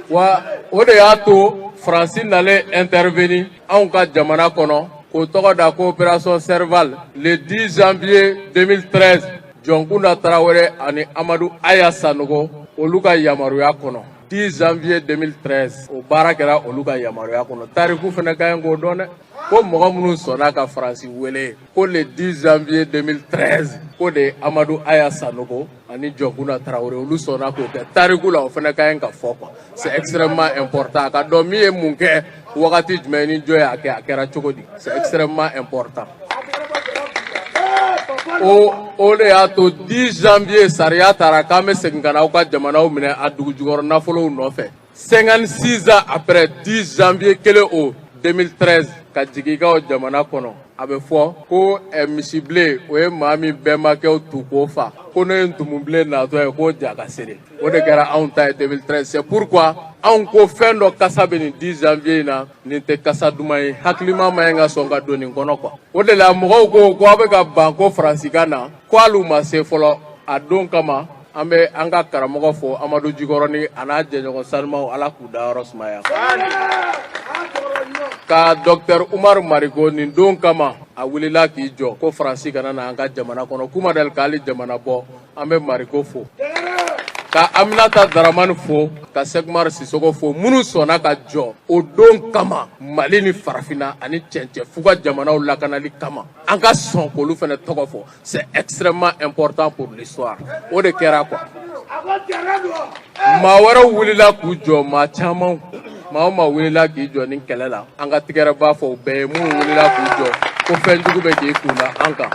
Wa o de y'a to Faransi nalen intervenir anw ka jamana kɔnɔ, k'o tɔgɔ da ko opération Serval, le 10 janvier 2013, Jɔnkunda Tarawele ani Amadu Aya Sanogo, olu ka yamaruya kɔnɔ. 10 janvier 2013, o baara kɛra olu ka yamaruya kɔnɔ. Tariku fana ka ɲi k'o dɔn dɛ, ko mɔgɔ minnu sɔnna ka Faransi wele ko le 10 janvier 2013, ko de Amadu Aya Sanogo ani Jɔnkunda Tarawele, olu sɔnna k'o kɛ. Tariku la, o fana ka ɲi ka fɔ quoi, c'est extrêmement important a ka dɔn min ye mun kɛ, wagati jumɛn ni jɔn y'a kɛ, a kɛra cogo di. C'est extrêmement important. O de y'a to 10 janvier sariya taara k'an bɛ segin ka na aw ka jamanaw minɛ a dugu jukɔrɔ nafolow nɔfɛ. 56 ans après, 10 janvier kelen o 2013, ka jigin i ka o jamana kɔnɔ, a bɛ fɔ ko misibilen o ye maa min bɛnbakɛw tu k'o fa, ko n'o ye ntumubilen natɔ ye, k'o ja ka sere. O de kɛra anw ta ye 2013. C'est pourquoi anw ko fɛn dɔ kasa bɛ nin 10 janvier in na, nin tɛ kasa duman ye, hakilima ma ɲi ka sɔn ka don nin kɔnɔ quoi. O de la mɔgɔw ko ko aw bɛ ka ban ko Faransi ka na, ko hali u ma se fɔlɔ. A don kama, an bɛ an ka karamɔgɔ fo, Amadu Jikɔrɔni a n'a jɛɲɔgɔn sanumaw, Ala k'u dayɔrɔ sumaya. Ka docteur Umaru Mariko, nin don kama a wulila k'i jɔ ko Faransi kana na an ka jamana kɔnɔ, k'u ma deli k'ale jamana bɔ. An bɛ Mariko fo. Ka Aminata Daramani fo, ka Cheick Oumar Sissoko fo, minnu sɔnna ka jɔ o don kama Mali ni farafinna ani cɛncɛn fuga jamanaw lakanali kama. An ka sɔn k'olu fana tɔgɔ fɔ, c'est extrêmement important pour l'histoire. O de kɛra quoi. Maa wɛrɛw wulila k'u jɔ, maa caman, maa o maa wulila k'i jɔ ni kɛlɛ la, an ka tigɛrɛba fɔ o bɛɛ ye. Minnu wulila k'u jɔ ko fɛn jugu bɛ k'i kun na an kan,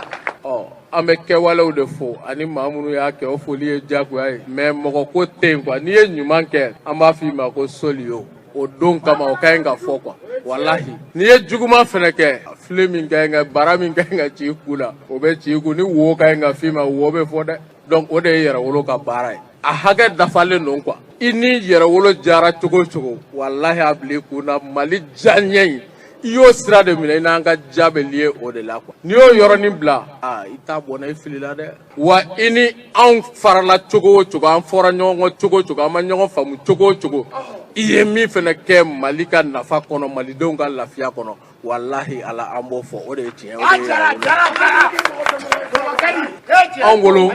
ɔ an bɛ kɛwalew de fo ani maa minnu y'a kɛ, o foli ye diyagoya ye. Mais mɔgɔ ko tɛ yen quoi. N'i ye ɲuman kɛ, an b'a f'i ma ko soliyo o don kama, o ka ɲi ka fɔ quoi. Walahi, n'i ye juguman fɛnɛ kɛ, filen min ka ɲi ka bara min ka ɲi ka ci i kun la, o bɛ ci i kun. Ni wo ka ɲi ka f'i ma, wo bɛ fɔ dɛ. Donc o de ye yɛrɛwolo ka baara ye. A hakɛ dafalen don quoi. I ni yɛrɛwolo jara cogo o cogo, walahi, a bila i kun na, Mali diyaɲɛ in, i y'o sira de minɛ, i n'an ka ja bɛ lié o de la quoi. N'i y'o yɔrɔnin bila, aa, i t'a bɔnna, i filila dɛ. Wa i ni anw farala cogo o cogo, an fɔra ɲɔgɔn kɔ cogo o cogo, an ma ɲɔgɔn faamu cogo o cogo, i ye min fana kɛ Mali ka nafa kɔnɔ, malidenw ka lafiya kɔnɔ, walahi ala, an b'o fɔ. O de ye tiɲɛ, o de ye anw bolo,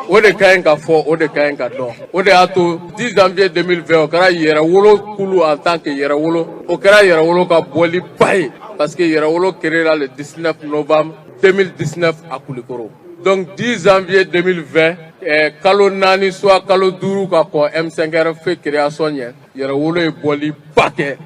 o de ka ɲi ka fɔ, o de ka ɲi ka dɔn. O de y'a to 10 janvier 2020, o kɛra yɛrɛwolo kulu en tant que yɛrɛwolo, o kɛra yɛrɛwolo ka bɔli ba ye, parce que yɛrɛwolo créera le 19 novembre 2019 à Kulikoro. Donc 10 janvier 2020, kalo 4 soit kalo 5 ka kɔn M5RFP création ɲɛ, yɛrɛwolo ye bɔli ba kɛ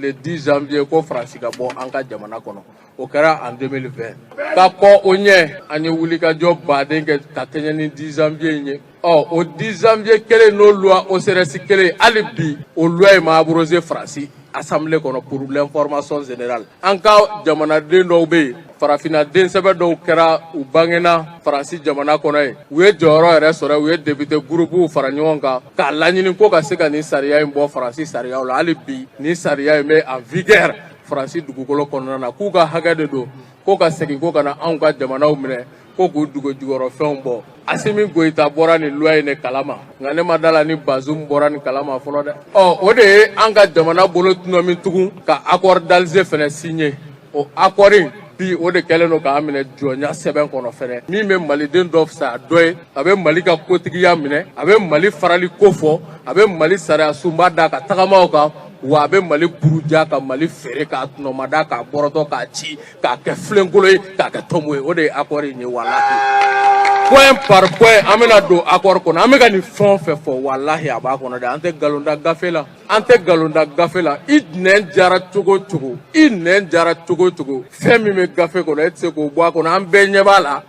le 10 janvier ko Faransi ka bɔ an ka jamana kɔnɔ. O kɛra en 2020. Ka kɔ o ɲɛ, an ye wulikajɔ baden kɛ ka kɛɲɛ ni 10 janvier in ye. Ɔ o 10 janvier kelen, n'o loi OCRS kelen, hali bi o loi in ma abrogé Faransi assemblée kɔnɔ. Pour l'information générale, an ka jamanaden dɔw bɛ yen, farafinna den sɛbɛ dɔw kɛra, u bangena Faransi jamana kɔnɔ yen, u ye jɔyɔrɔ yɛrɛ sɔrɔ, u ye député groupe fara ɲɔgɔn kan k'a laɲini ko ka se ka nin sariya in bɔ Faransi sariyaw la. Hali bi nin sariya in bɛ en vigueur Faransi dugukolo kɔnɔna na, k'u ka hakɛ de don ko ka segin ko ka na anw ka jamanaw minɛ, ko k'u dugu jukɔrɔfɛnw bɔ. Assimi Goïta bɔra nin loi in de kalama, nka ne ma da la ni Bazoum bɔra nin kalama fɔlɔ dɛ. Ɔ o de ye an ka jamana bolo tunɔmi tugun ka accord d'Alger fɛnɛ signé. O accord in bi, o de kɛlen don k'an minɛ jɔnya sɛbɛn kɔnɔ fɛnɛ, min bɛ maliden dɔ fisaya dɔ ye. A bɛ Mali ka kotigiya minɛ, a bɛ Mali farali ko fɔ, a bɛ Mali sariya sunba da ka tagamaw kan, wa a bɛ Mali buruja ka Mali feere k'a tɔnɔmada, k'a bɔrɔtɔ, k'a ci, k'a kɛ filenkolo ye, k'a kɛ tɔnbo ye. O de ye accord in ye. Walahi, point par point, an bɛna don accord kɔnɔ. An bɛ ka nin fɛn o fɛn fɔ, walahi, a b'a kɔnɔ dɛ. An tɛ nkalon da gafe la, an tɛ nkalon da gafe la. I nɛn jara cogo o cogo, i nɛn jara cogo o cogo, fɛn min bɛ gafe kɔnɔ, e tɛ se k'o bɔ a kɔnɔ. An bɛɛ ɲɛ b'a la.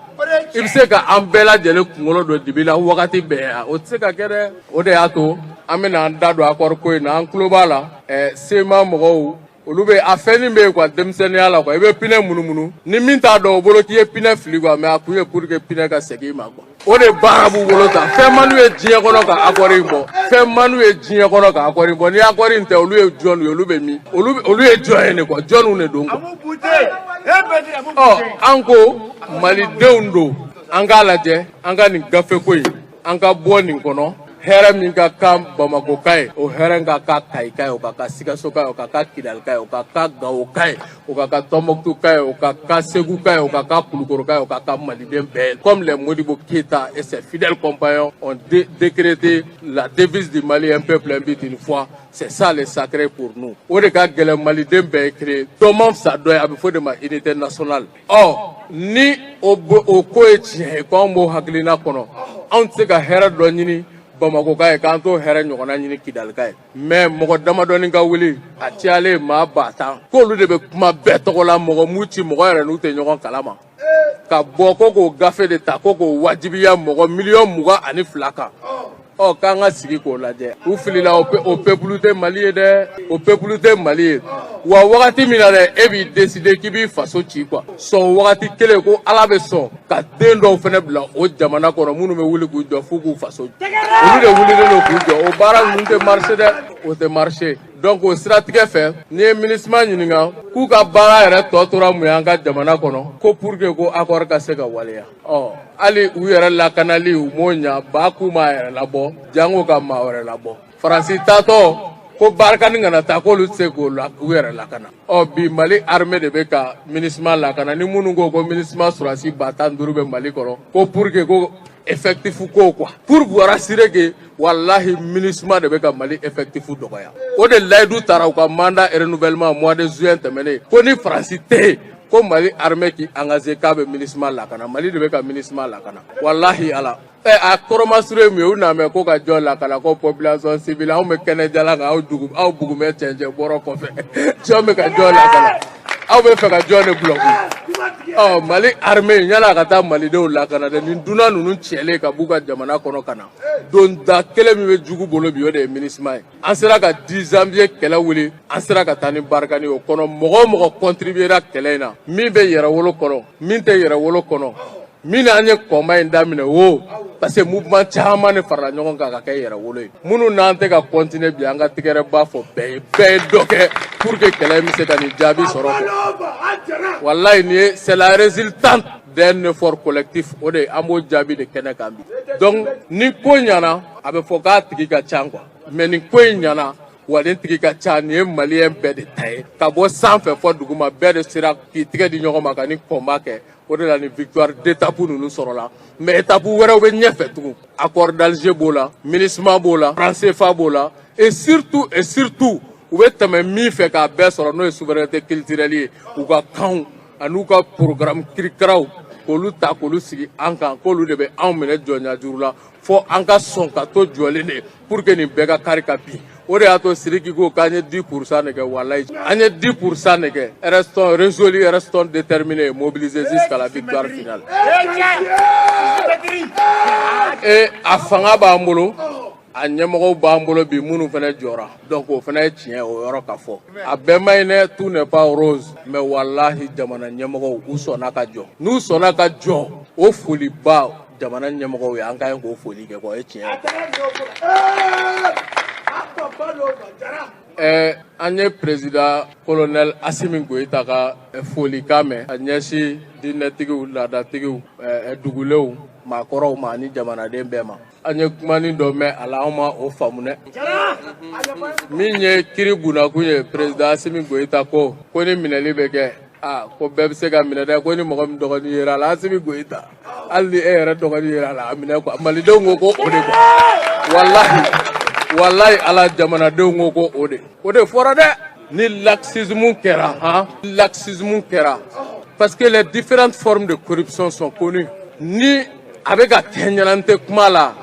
I bɛ se ka an bɛɛ lajɛlen kunkolo don dibi la wagati bɛɛ yan, o tɛ se ka kɛ dɛ. O de y'a to an bɛna an da don accord ko in na. An tulo b'a la, CMA mɔgɔw, olu bɛ a fɛnnin bɛ yen quoi, denmisɛnninya la quoi, i bɛ pneu munumunu ni min t'a dɔn, o bolo k'i ye pneu fili quoi, mais a kun ye pour que pneu ka segin i ma quoi. O de baara b'u bolo ta. Fɛn man d'u ye diɲɛ kɔnɔ ka accord in bɔ, fɛn man d'u ye diɲɛ kɔnɔ ka accord in bɔ. Ni accord in tɛ, olu ye jɔn ye? Olu bɛ min? Olu ye jɔn ye ne quoi? Jɔnniw de don quoi? Ɔ an ko malidenw don, an k'a lajɛ, an ka nin gafe ko in, an ka bɔ nin kɔnɔ. Hɛrɛ min ka kan Bamakɔ ka ye, o hɛrɛ ka kan Kayi ka ye, o ka kan Sikaso ka ye, o ka kan Kidali ka ye, o ka kan Gawo ka ye, o ka kan Tɔnbɔkutu ka ye, o ka kan Segu ka ye, o ka kan Kulukoro ka ye, o ka kan maliden bɛɛ ye. Comme les Modibo Keïta et ses fidèles compagnons ont décrété la devise du Mali, un peuple, un but, une foi, c'est ça le sacré pour nous. O de ka gɛlɛn maliden bɛɛ ye kelen, dɔ man fisa dɔ ye, a bɛ fɔ de ma unité nationale. Ɔ ni o ko ye tiɲɛ ye ko anw b'o hakilina kɔnɔ, anw tɛ se ka hɛrɛ dɔ ɲini Bamakɔ ka ye k'an t'o hɛrɛ ɲɔgɔnna ɲini Kidali ka ye. Mais mɔgɔ damadɔni ka wuli, a cayalen maa 10 000, k'olu de bɛ kuma bɛɛ tɔgɔ la, mɔgɔ m'u ci, mɔgɔ yɛrɛ n'u tɛ ɲɔgɔn kalama, ka bɔ ko k'o gafe de ta ko k'o wajibiya mɔgɔ miliyɔn 22 kan. Ɔ k'an ka sigi k'o lajɛ, u filila. O peuple tɛ Mali ye dɛ, o peuple tɛ Mali ye. Wa wagati min na dɛ, e b'i décider k'i b'i faso ci quoi, sɔn wagati kelen ko Ala bɛ sɔn ka den dɔw fana bila o jamana kɔnɔ, minnu bɛ wuli k'u jɔ f'u k'u faso. Olu de wulilen don k'u jɔ. O baara ninnu tɛ marcher dɛ, o tɛ marcher. Donc o siratigɛ fɛ, n'i ye MINUSMA ɲininka k'u ka baara yɛrɛ tɔ tora mun ye an ka jamana kɔnɔ, ko pour que ko accord ka se ka waleya, ɔ hali u yɛrɛ lakanali u m'o ɲa, ba k'u m'a yɛrɛ labɔ, jango ka maa wɛrɛ labɔ. Faransi taatɔ Ko Barkhane kana taa, k'olu tɛ se k'o la u yɛrɛ lakana. Ɔ bi, Mali armée de bɛ ka MINUSMA lakana. Ni minnu ko ko MINUSMA sɔrɔdasi 15 000 bɛ Mali kɔnɔ, ko pour que ko effectif ko quoi, pour vous rassurer que walahi, MINUSMA de bɛ ka Mali effectif dɔgɔya. O de layidu taara u ka mandat renouvellement mois de juin tɛmɛnen, ko ni Faransi tɛ yen, ko Mali armée k'i engagé k'a bɛ MINUSMA lakana. Mali de bɛ ka MINUSMA lakana, walahi Ala. Ɛ, a kɔrɔmasuru ye mun ye? U n'a mɛn ko ka jɔn lakana, ko population civile. Anw bɛ kɛnɛjalan kan, aw dugu, aw bugu bɛ cɛncɛn bɔrɔ kɔfɛ. Jɔn bɛ ka jɔn lakana? Aw bɛ fɛ ka jɔn de bulɔku? Ɔ Mali armée, yan'a ka taa malidenw lakana dɛ, nin dunan ninnu cɛlen ka b'u ka jamana kɔnɔ ka na, donda kelen min bɛ jugu bolo bi, o de ye MINUSMA ye. An sera ka 10 janvier kɛlɛ wuli, an sera ka taa ni Barkhane o kɔnɔ. Mɔgɔ o mɔgɔ contribuera kɛlɛ in na, min bɛ yɛrɛwolo kɔnɔ, min tɛ yɛrɛwolo kɔnɔ, min an ye combat in daminɛ o, parce que mouvement caman de farala ɲɔgɔn kan ka kɛ yɛrɛwolo ye. Minnu n'an tɛ ka continuer bi, an ka tigɛrɛba fɔ bɛɛ ye. Bɛɛ ye dɔ kɛ pour que kɛlɛ in bɛ se ka nin jaabi sɔrɔ quoi. Walayi, nin ye, c'est la résultante d'un effort collectif. O de an b'o jaabi de kɛnɛ kan bi. Donc ni ko ɲɛna, a bɛ fɔ k'a tigi ka ca quoi, mais nin ko in ɲɛna wa, nin tigi ka ca. Nin ye maliyɛn bɛɛ de ta ye, ka bɔ sanfɛ fɔ duguma, bɛɛ de sera k'i tigɛ di ɲɔgɔn ma ka ni combat kɛ. O de la ni victoire d'étape ninnu sɔrɔla, mais étape wɛrɛw bɛ ɲɛfɛ tugun. Accord d'Alger b'o la, MINUSMA b'o la, franc CFA b'o la, et surtout et surtout, u bɛ tɛmɛ min fɛ k'a bɛɛ sɔrɔ, n'o ye souveraineté culturelle ye, u ka kanw an'u ka programme kirikaraw, k'olu ta k'olu sigi an kan, k'olu de bɛ anw minɛ jɔnya juru la fo an ka sɔn ka to jɔlen de pour que nin bɛɛ ka kari ka bin. O de y'a to Sidiki ko k'an ye 10 % de kɛ. Walayi, an ye 10 % de kɛ. Restons résolus, restons déterminés, mobilisés jusqu'à la victoire finale. Et a fanga b'an bolo, a ɲɛmɔgɔw b'an bolo bi, minnu fana jɔra. Donc o fana ye tiɲɛ, o yɔrɔ ka fɔ. A bɛɛ ma ɲi dɛ, tout n'est pas rose, mais walahi, jamana ɲɛmɔgɔw, u sɔnna ka jɔ. N'u sɔnna ka jɔ, o foliba jamana ɲɛmɔgɔw ye, an ka ɲi k'o foli kɛ quoi, o ye tiɲɛ ye. Ɛ, an ye président colonel Assimi Goïta ka folikan mɛn ka ɲɛsin diinɛtigiw, laadatigiw, dugulenw, maakɔrɔw ma ani jamanaden bɛɛ ma. An ye kumanin dɔ mɛn a la, anw ma o faamu dɛ. Min ye kiri bunakun ye, président Assimi Goïta ko ko ni minɛli bɛ kɛ, aa, ko bɛɛ bɛ se ka minɛ dɛ, ko ni mɔgɔ min dɔgɔnin yera a la, Assimi Goïta, hali ni e yɛrɛ dɔgɔnin yera a la, a minɛ quoi. Malidenw ko ko o de quoi. Walahi, walahi Ala, jamanadenw ko ko o de, o de fɔra dɛ. Ni laxisme kɛra han, laxisme kɛra, parce que les différentes formes de corruption sont connues. Ni a bɛ ka kɛ ɲɛna, n tɛ kuma la,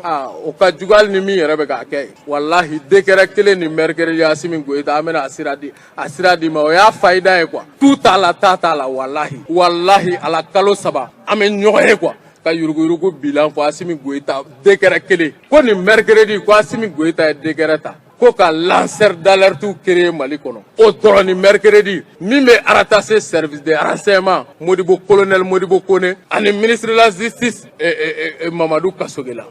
aa, o ka jugu hali ni min yɛrɛ bɛ k'a kɛ. Walahi, décret kelen ni mercredi, Assimi Goïta, an bɛna a sira di, a sira di ma, o y'a fayida ye quoi. Tu t'a la, ta t'a la. Walahi, walahi Ala, kalo 3 an bɛ ɲɔgɔn ye quoi, ka yuruguyurugu bilan fɔ. Assimi Goïta, décret kelen ko nin mercredi, ko Assimi Goïta ye décret ta ko ka lanceur d'alerte créer Mali kɔnɔ. O dɔrɔn, ni mercredi, min bɛ rattaché service de renseignement, Modibo, colonel Modibo Kone, ani ministre de la Justice Mamadu Kasoge la,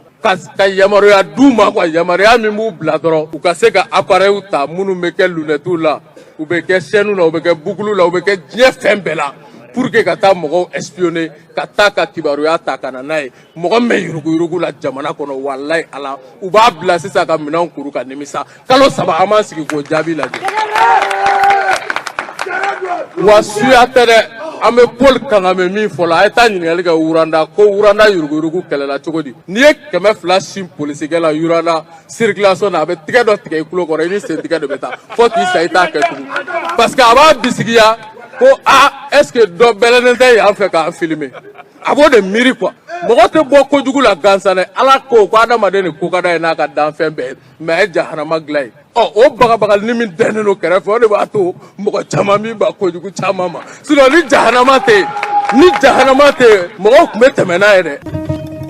ka yamaruya d'u ma quoi, yamaruya min b'u bila dɔrɔn u ka se ka appareil ta, minnu bɛ kɛ lunettew la, u bɛ kɛ chaîne la, u bɛ kɛ boucle la, u bɛ kɛ diɲɛ fɛn bɛɛ la, pour que ka taa mɔgɔw espionner, ka taa ka kibaruya ta ka na n'a ye, mɔgɔ min bɛ yuruguyurugu la jamana kɔnɔ. Walayi Ala, u b'a bila sisan ka minɛnw kuru ka nimisa. Kalo 3, an b'an sigi k'o jaabi lajɛ. Wa suya tɛ dɛ, an bɛ Paul Kagame min fɔ la, a ye taa ɲininkali kɛ Rwanda, ko Rwanda yuruguyurugu kɛlɛla cogo di? N'i ye 200 sin polisikɛ la Rwanda circulation na, a bɛ tigɛ dɔ tigɛ i tulo kɔrɔ, i ni sentigɛ de bɛ taa fo k'i sa, i t'a kɛ tugun, parce que a b'a bisigiya ko a est ce que dɔ bɛlɛnnen tɛ yan fɛ k'an filmer. A b'o de miiri quoi. Mɔgɔ tɛ bɔ kojugu la gansan dɛ. Ala ko ko adamaden de ko ka d'a ye n'a ka danfɛn bɛɛ ye, mais a ye jahanama dilan ye. Ɔ, o bagabagali min dɛnnen don kɛrɛfɛ, o de b'a to mɔgɔ caman min ba kojugu caman ma. Sinon ni jahanama tɛ yen, ni jahanama tɛ yen, mɔgɔw tun bɛ tɛmɛ n'a ye dɛ.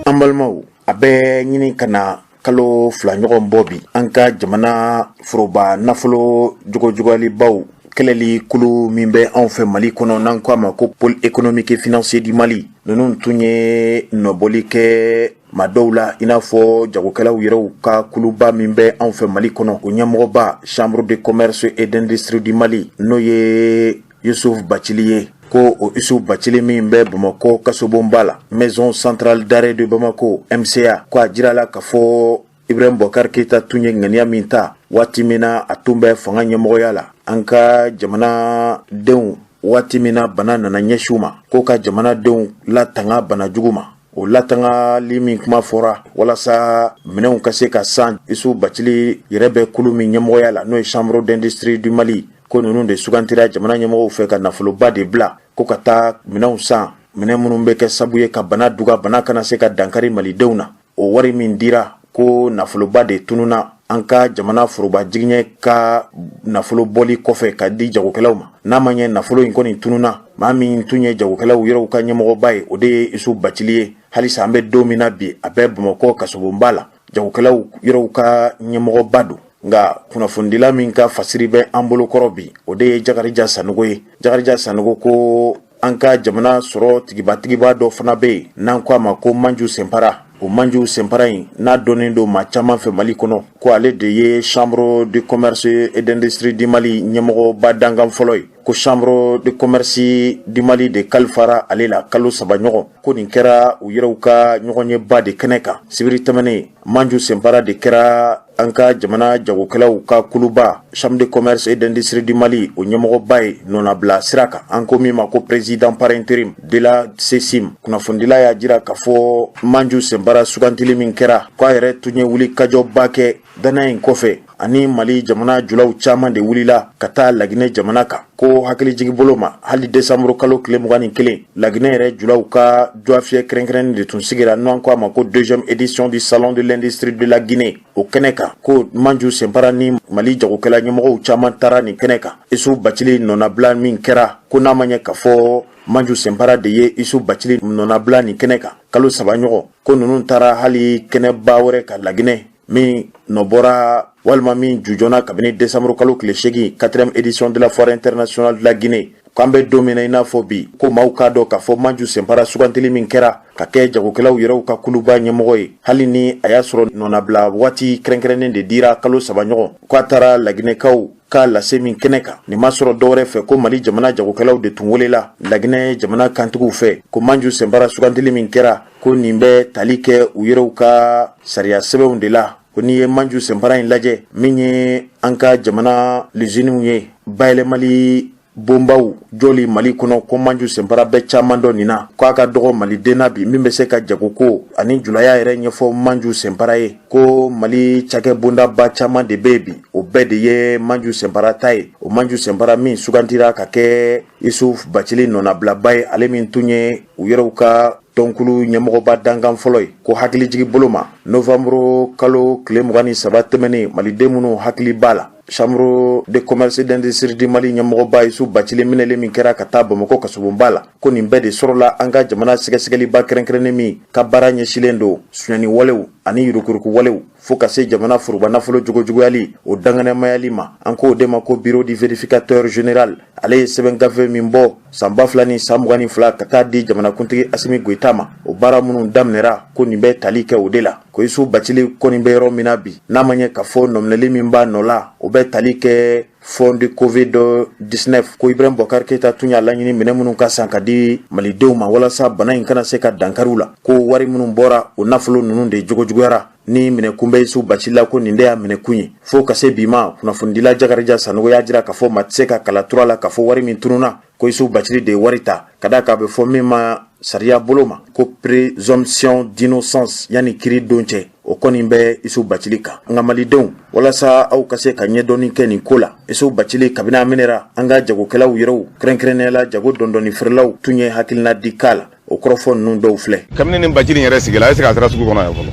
An balimaw, a bɛ ɲini ka na kalo 2 ɲɔgɔn bɔ bi, an ka jamana foroba nafolo jogojugalibaw kɛlɛli kulu min bɛ anw fɛ Mali kɔnɔ, n'an ko a ma ko Pôle économique et financier du Mali, ninnu tun ye nɔbɔli kɛ maa dɔw la, i n'a fɔ jagokɛlaw yɛrɛw ka kuluba min bɛ anw fɛ Mali kɔnɔ, o ɲɛmɔgɔba, Chambre de commerce et d'industrie du Mali, n'o ye Yusuf Bacili ye. Ko o Yusuf Bacili min bɛ Bamakɔ kasobonba la, Maison centrale d'arrêt de Bamako, MCA, ko a jirala k'a fɔ Ibrahim Boubacar Keita tun ye ŋaniya min ta waati min na a tun bɛ fanga ɲɛmɔgɔya la, an ka jamanadenw, waati min na bana nana ɲɛsin u ma, ko ka jamanadenw latanga bana jugu ma, o latangali min kuma fɔra walasa minɛnw ka se ka san, Isu Bacili yɛrɛ bɛ kulu min ɲɛmɔgɔya la, n'o ye Chambre d'industrie du Mali, ko ninnu de sugantira jamana ɲɛmɔgɔw fɛ ka nafoloba de bila ko ka taa minɛnw san, minɛn minnu bɛ kɛ sabu ye ka bana duga, bana kana se ka dankari malidenw na. O wari min dira, ko nafoloba de tununa an ka jamana foroba jigiɲɛ ka nafolo bɔli kɔfɛ ka di jagokɛlaw ma. N'a ma ɲɛ nafolo in kɔni tununa, maa min tun ye jagokɛlaw yɛrɛw ka ɲɛmɔgɔba ye, o de ye Isu Bacili ye. Halisa an bɛ don min na bi, a bɛ Bamakɔ kasobonba la, jagokɛlaw yɛrɛw ka ɲɛmɔgɔba don. Nka kunnafonidila min ka fasiri bɛ an bolokɔrɔ bi, o de ye Jakarija Sanogo ye. Jakarija Sanogo ko an ka jamana sɔrɔ tigibatigiba dɔ fana bɛ yen n'an ko a ma ko Manju Senpara. O Manju Senpara in n'a dɔnnen don maa caman fɛ Mali kɔnɔ, ko ale de ye Chambre de commerce et d'industrie du Mali ɲɛmɔgɔba dankan fɔlɔ ye, ko Chambre de commerce du Mali de kalifara ale la kalo 3 ɲɔgɔn. Ko nin kɛra u yɛrɛw ka ɲɔgɔnyeba de kɛnɛ kan sibiri tɛmɛnen. Manju Senpara de kɛra an ka jamana jagokɛlaw ka kuluba Chambre de commerce et d'industrie du Mali, o ɲɛmɔgɔba ye nɔnabila sira kan, an ko min ma ko président par intérim de la CECIM. Kunnafonidila y'a jira k'a fɔ Manju Senpara sugantili min kɛra, k'a yɛrɛ tun ye wuli kajɔba kɛ danaya in kɔfɛ, ani Mali jamana julaw caman de wulila ka taa Laginɛ jamana kan. Ko hakilijigi bolo ma, hali desanburu kalo tile 21, Laginɛ yɛrɛ julaw ka duwafiyɛ kɛrɛnkɛrɛnnen de tun sigira, n'an ko a ma ko deuxième édition du salon de l'industrie de la Guinée. O kɛnɛ kan, ko Manju Senpara ni Mali jagokɛla ɲɛmɔgɔw caman taara nin kɛnɛ kan. Isu Bacili nɔnabila min kɛra, ko n'a ma ɲɛ k'a fɔ Manju Senpara de ye Isu Bacili nɔnabila nin kɛnɛ kan kalo 3 ɲɔgɔn, ko ninnu taara hali kɛnɛba wɛrɛ ka Laginɛ min nɔbɔra walima min jujɔnna kabini desanburu kalo tile 8, quatrième édition de la foire internationale de la Guinée. K'an bɛ don min na i n'a fɔ bi, ko maaw k'a dɔn k'a fɔ Manju Senpara sugantili min kɛra ka kɛ jagokɛlaw yɛrɛw ka kuluba ɲɛmɔgɔ ye, hali ni a y'a sɔrɔ nɔnabila waati kɛrɛnkɛrɛnnen de dira kalo 3 ɲɔgɔn, k'a taara Laginɛkaw ka lase min kɛnɛ kan, nin ma sɔrɔ dɔwɛrɛ fɛ, ko Mali jamana jagokɛlaw de tun welela Laginɛ jamana kantigiw fɛ. Ko Manju Senpara sugantili min kɛra, ko nin bɛ tali kɛ u yɛrɛw ka sariya sɛbɛnw de la. Ko n'i ye Manju Senpara in lajɛ, min ye an ka jamana luziniw ye, bayɛlɛmali bonbaw jɔli Mali kɔnɔ, ko Manju Senpara bɛ caman dɔ nin na. Ko a ka dɔgɔ maliden na bi min bɛ se ka jagoko ani julaya yɛrɛ ɲɛfɔ Manju Senpara ye. Ko Mali cakɛ bondaba caman de bɛ yen bi, o bɛɛ de ye Manju Senpara ta ye. O Manju Senpara min sugantira ka kɛ Isu Bacili nɔnabilaba ye, ale min tun ye u yɛrɛw ka tɔnkulu ɲɛmɔgɔba dankan fɔlɔ ye, ko hakilijigi bolo ma, novanburu kalo tile 23 tɛmɛnen, maliden minnu hakili b'a la, Chambre de commerce d'industrie du Mali ɲɛmɔgɔba Isu Bacili minɛlen min kɛra ka taa Bamakɔ kasobonba la, ko nin bɛɛ de sɔrɔla an ka jamana sɛgɛsɛgɛliba kɛrɛnkɛrɛnnen min ka baara ɲɛsilen don sonyani walew ani yuruguyurugu walew fo ka se jamana foroba nafolo jogojuguyali, o danganɛmayali ma, an k'o de ma ko Bureau du vérificateur général. Ale ye sɛbɛn gafe min bɔ san 2022 ka taa di jamanakuntigi Asimi Goyita ma, o baara minnu daminɛra, ko nin bɛ tali kɛ o de la. Ko Isu Bacili kɔni bɛ yɔrɔ min na bi, n'a ma ɲɛ k'a fɔ nɔminɛli min b'a nɔ la, o bɛ tali kɛ fond de Covid 19, ko Ibrahim Boubacar Keita tun y'a laɲini minɛ minnu ka san ka di malidenw ma walasa bana in kana se ka dankariw la, ko wari minnu bɔra, o nafolo ninnu de jogojuguyara. Ni minɛkun bɛ Isu Bacili la, ko nin de y'a minɛkun ye. Fo ka se bi ma, kunnafonidila Jakarija Sanogo y'a jira k'a fɔ maa tɛ se ka kala tura la k'a fɔ wari min tununa, ko Isu Bacili de ye wari ta, ka d'a kan a bɛ fɔ min ma sariya bolo ma ko présomption d'innocence yanni kiiri don cɛ, o kɔni bɛ Isu Bacili kan. Nka malidenw, walasa aw ka se ka ɲɛdɔnni kɛ nin ko la, Isu Bacili kabini a minɛra, an ka jagokɛlaw yɛrɛw, kɛrɛnkɛrɛnnenya la jago dɔndɔnni feerelaw, tun ye hakilina di k'a la. O kɔrɔfɔ ninnu dɔw filɛ. Kabini nin Bacili yɛrɛ sigila, est-ce que a sera sugu kɔnɔ yan fɔlɔ?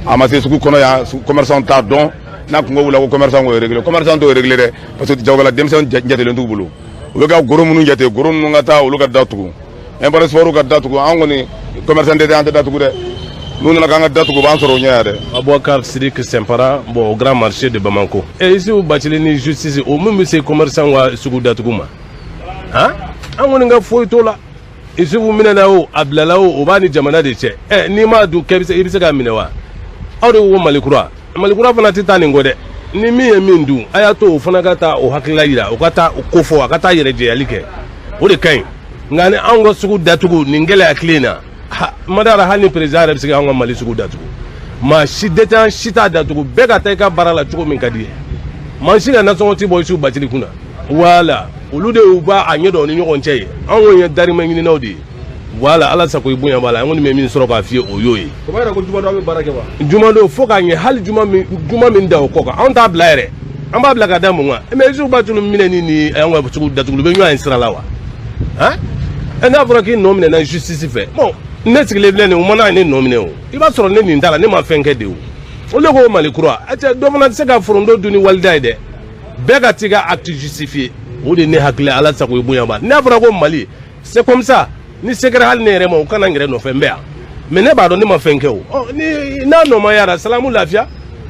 A ma se sugu kɔnɔ yan. Commerçant t'a dɔn. N'a kun ko wula ko commerçant k'o réglé, commerçant t'o réglé dɛ, parce que jagokɛla denmisɛnnin jatelen t'u bolo. U bɛ ka gros minnu jate, gros ninnu ka taa, olu ka datugu, import export ka datugu. An kɔni commerçant tɛ, an tɛ datugu dɛ. N'u nana k'an ka datugu, u b'an sɔrɔ o ɲɛ yan dɛ. Aboubacar Sidik Sempara, bon, au grand marché de Bamako. Et ici, u Bacili ni justice, o min bɛ se commerçant ka sugu datugu ma, han, an kɔni ka foyi t'o la. Isufu minɛna o, a bilala o, o b'a ni jamana de cɛ. Ɛ, n'i m'a dun kɛ, i bɛ se k'a minɛ wa? Aw de ko Malikura, Malikura fana tɛ taa nin kɔ dɛ. Ni min ye min dun, a y'a to o fana ka taa o hakilila yira, o ka taa o ko fɔ, a ka taa yɛrɛ jɛyali kɛ, o de ka ɲi. Nka ni anw ka sugu datugu nin gɛlɛya tile in na, ma d'a la hali ni président yɛrɛ bɛ se k'anw ka Mali sugu datugu. Maa si détaillant si t'a datugu, bɛɛ ka taa i ka baara la cogo min ka di ye. Maa si ka nasɔngɔ ti bɔ Isufu Bacili kunna. Voilà, olu de y'u b'a a ɲɛdɔn ni ɲɔgɔn cɛ ye. Anw kɔni ye darimɛ ɲininaw de ye. Voilà, Ala sago i bonya b'a la. An kɔni bɛ min sɔrɔ k'a f'i ye, o y'o ye. O b'a yira ko jumadon aw bɛ baara kɛ wa? Jumadon fo k'a ɲɛ, hali juma min, juma min da o kɔ kan, anw t'a bila yɛrɛ. An b'a bila ka da mun kan? Mais Isufu Bacili minɛni ni an ka sugu datuguli bɛ ɲɔgɔn ye sira la wa? Han, n'a fɔra k'i nɔ minɛna justice fɛ, bon, ne sigilen filɛ nin ye, u mana ne nɔ minɛ o, i b'a sɔrɔ ne nin t'a la, ne ma fɛn kɛ de. O o de ko Mali kura cɛ, dɔ fana tɛ se ka forondo dun ni walida ye dɛ. Bɛɛ ka t'i ka acte justifié, o de ne hakili. Ala sago i bonya b'a. N'a fɔra ko Mali, c'est comme ça. Ni se kɛra hali ne yɛrɛ ma, u kana n yɛrɛ nɔfɛ, n bɛ yan, mais ne b'a dɔn ne ma fɛn kɛ. O ɔ ni n'a nɔ ma yara, salamu lafiya.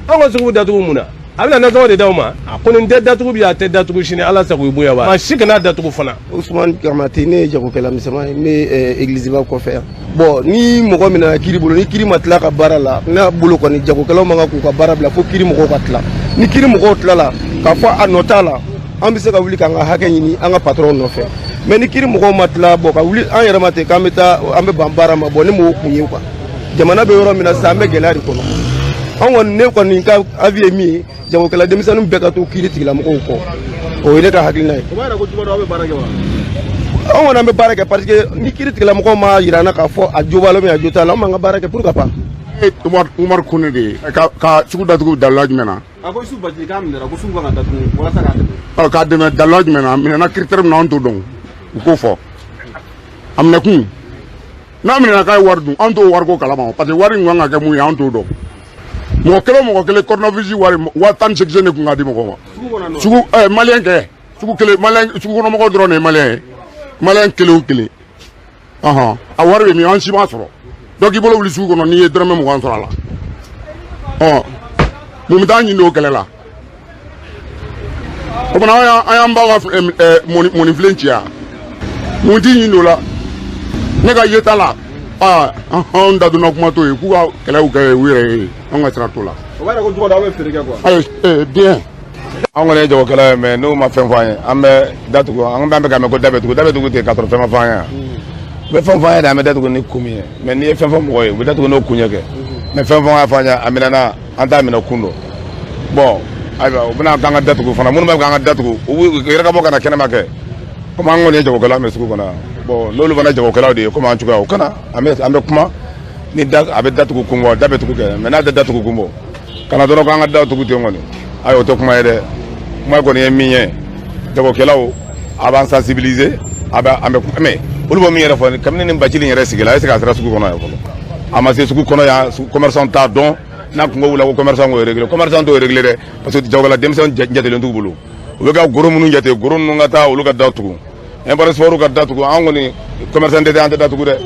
An ka sugu datugu mun na? A bɛna nasɔngɔ de d'aw ma. A kɔni tɛ datugu bi, a tɛ datugu sini. Ala sago i bonya b'a. Maa si kana datugu fana. Usumani Kamate, ne ye jagokɛla misɛnman ye, n bɛ egiliziba kɔfɛ yan. Bon, ni mɔgɔ min kiri bolo, ni kiri ma tila ka baara la, ne bolo kɔni, jagokɛlaw man kan k'u ka baara bila fo kiri mɔgɔw ka tila. Ni kiri mɔgɔw tilala k'a fɔ a nɔ t'a la, an bɛ se ka wuli k'an ka hakɛ ɲini an ka patɔrɔn nɔfɛ. Mais ni kiri mɔgɔw ma tila, bɔn, ka wuli an yɛrɛ ma ten k'an bɛ taa, an bɛ ban baara ma, bɔn, ne m'o kun ye quoi. Jamana bɛ yɔrɔ min na sisan, an bɛ gɛlɛya de kɔnɔ. An kɔni, ne kɔni ka avis ye min ye, jagokɛla denmisɛnnin bɛɛ ka to kiri tigilamɔgɔw kɔ, o ye ne ka hakilina ye. O b'a yira ko jumadon aw bɛ baara kɛ wa? Anw kɔni, an bɛ baara kɛ, parce que ni kiri tigilamɔgɔw ma yira an na k'a fɔ a jo b'a la ou bien a jo t'a la, an b'an ka baara kɛ, pourquoi pas. Umar Kone de ye ka sugu datugu dalila jumɛn na? A ko Isufu Bacili k'a minɛra, ko sugu kan ka datugu walasa k'a dɛmɛ. Ɔ, k'a dɛmɛ dalila jumɛn na? A minɛna critère min na, an t'o dɔn, u k'o fɔ. A minɛkun, n'a minɛna k'a ye wari dun, an t'o wariko kalama, parce que wari in kan ka kɛ mun ye, an t'o dɔn. Mɔgɔ kelen o mɔgɔ kelen, coronavirus wari 18 000 de kun ka di mɔgɔ ma sugu. Maliyɛn kɛ sugu kelen, maliyɛn sugu kɔnɔmɔgɔw dɔrɔn de ye maliyɛn ye. Maliyɛn kelen o kelen, ɔhɔn, a wari bɛ min? An si m'a sɔrɔ. Donc i bolo wuli sugu kɔnɔ, n'i ye dɔrɔmɛ 20 sɔrɔ a la, ɔ, mun bɛ taa ɲini o kɛlɛ la? O fana, an y'an baw ka mɔnifilen ci yan, mun t'i ɲini o la? Ne ka yeta la, aa, anw da donna kuma t'o ye, k'u ka kɛlɛw kɛ u yɛrɛ ye, anw ka sira t'o la. O b'a yira ko jumadon aw bɛ feere kɛ quoi? Ayi, bien. An kɔni ye jagokɛla ye, mais n'u ma fɛn fɔ an ye, an bɛ datugu. An bɛ k'a mɛn ko da bɛ tugu, da bɛ tugu ten k'a sɔrɔ fɛn ma fɔ an ye. U bɛ fɛn fɔ an ye de, an bɛ datugu ni kun min ye. Mais n'i ye fɛn fɔ mɔgɔ ye, u bɛ datugu n'o kun ye kɛ. Mais fɛn fɔ an ye, a minɛna, an t'a minɛ kun dɔn. Bon, ayiwa, u bɛna k'an ka datugu fana. Minnu b'a fɛ k'an ka datugu, u yɛrɛ ka bɔ ka na kɛnɛma kɛ. Komi an kɔni ye jagokɛla, an bɛ sugu kɔnɔ yan. Bon, n'olu fana jagokɛlaw de ye komi an cogoya, o kana an bɛ kuma ni da a bɛ datugu kun bɔ, da bɛ tugu kɛ. Mais n'a tɛ datugu kun bɔ, kana dɔrɔn k'an ka datugu ten kɔni, ayi, o tɛ kuma ye dɛ. Kuma kɔni ye min ye, jagokɛlaw, a b'an sensibiliser, a bɛ an bɛ. Mais olu bɛ min yɛrɛ fɔ, kabini ni Bacili yɛrɛ sigila, est ce que a sera sugu kɔnɔ yan fɔlɔ? A ma se sugu kɔnɔ yan. Commerçant t'a dɔn. N'a kungo wulila ko commerçant k'o régler, commerçant t'o régler dɛ, parce que jagokɛla denmisɛnnin jatelen t'u bolo. U bɛ ka gros minnu jate, gros ninnu ka taa, olu ka datugu, import export ka datugu. An kɔni commerçant tɛ, an tɛ datugu dɛ.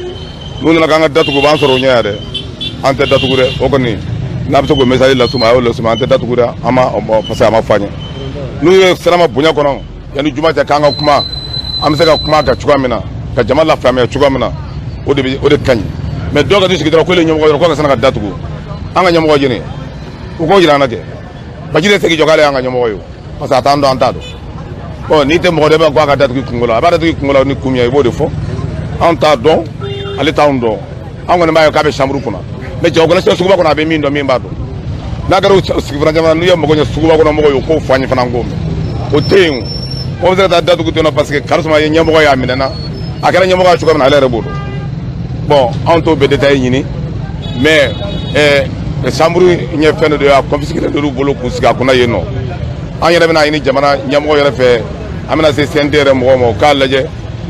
N'u nana k'an ka datugu, u b'an sɔrɔ o ɲɛ yan dɛ. An tɛ datugu dɛ. O kɔni, n'a bɛ se k'o message las'u ma, a y'o las'u ma. An tɛ datugu dɛ, an ma, parce que a ma fɔ an ye. N'u ye sira ma bonya kɔnɔ yanni juma cɛ k'an ka kuma, an bɛ se ka kuma kan cogoya min na ka jama lafaamuya cogoya min na, o de bɛ, o de ka ɲi. Mais dɔw ka t'u sigi dɔrɔn k'olu ye ɲɛmɔgɔ dɔrɔn, k'o ka sina ka datugu. An ka ɲɛmɔgɔ jɛnɛ, u k'o jira an na kɛ. Bacili tɛ segin jɔ k'ale y'an ka ɲɛmɔgɔ ye o, parce que a t'an dɔn, an t'a dɔn. Bon, n'i tɛ mɔgɔ dɔ bɛ ko a ka datugu i kunkolo la, a b'a datugu i kunkolo la ni kun min ye, i b'o de fɔ. Anw t'a dɔn, ale t'anw dɔn. An kɔni b'a ye k'a bɛ chambre kɔnɔ. Mais jagokɛla sera suguba kɔnɔ, a bɛ min dɔn, min b'a dɔn, n'a kɛra sigi fana jamana, n'u ye mago ɲɛ suguba kɔnɔ mɔgɔw ye, u k'o fɔ an ye fana, an k'o mɛn. O tɛ yen. O mɔgɔ bɛ se ka taa datugu ten nɔ, parce que karisuma ye ɲɛmɔgɔ ye, a minɛna, a kɛra ɲɛmɔgɔ ye cogoya min na, ale yɛrɛ b'o dɔn. Bon, anw t'o bɛɛ détail ɲini, mais chambre ɲɛ fɛn dɔ de a confisqué de bolo k'u sigi a kunna yen nɔ. An yɛrɛ bɛna ɲini jamana ɲɛmɔgɔ yɛrɛ fɛ, an bɛna se CNT yɛrɛ mɔgɔw ma, u k'a lajɛ.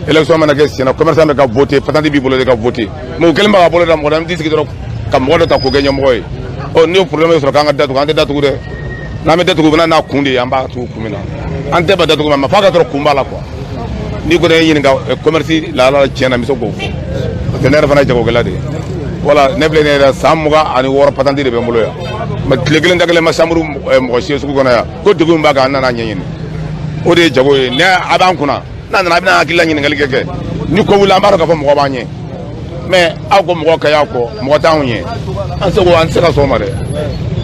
Élection mana kɛ senna, commerçant bɛ ka voter, patente b'i bolo de ka voter, mais u kɛlen bɛ ka bolo da mɔgɔ la, an t'i sigi dɔrɔn ka mɔgɔ dɔ ta k'o kɛ ɲɛmɔgɔ ye. Ɔ, n'i y'o problème sɔrɔ k'an ka datugu, an tɛ datugu dɛ. N'an bɛ datugu, u bɛna n'a kun de ye, an b'a tugu kun min na. An tɛ ba datugu ma f'a ka sɔrɔ kun b'a la quoi. N'i ko ne ye ɲininka commerce lahala tiɲɛ na, n bɛ se k'o fɔ, parce que ne yɛrɛ fana ye jagokɛla de ye. Voilà, ne filɛ nin ye san 26, patente de bɛ n bolo yan, mais tile kelen da kelen ma chambre mɔgɔ si ye sugu kɔnɔ yan ko degun min b'a kan, an nana ɲɛɲini. O de ye jago ye. Ne a b'an kunna, n'a nana, a bɛna hakilila ɲininkali kɛ. Ni ko wuli, an b'a dɔn k'a fɔ mɔgɔ b'an ɲɛ. Mais aw ko mɔgɔ ka y'a kɔ, mɔgɔ t'anw ɲɛ, an se ko an tɛ se ka sɔn o ma dɛ.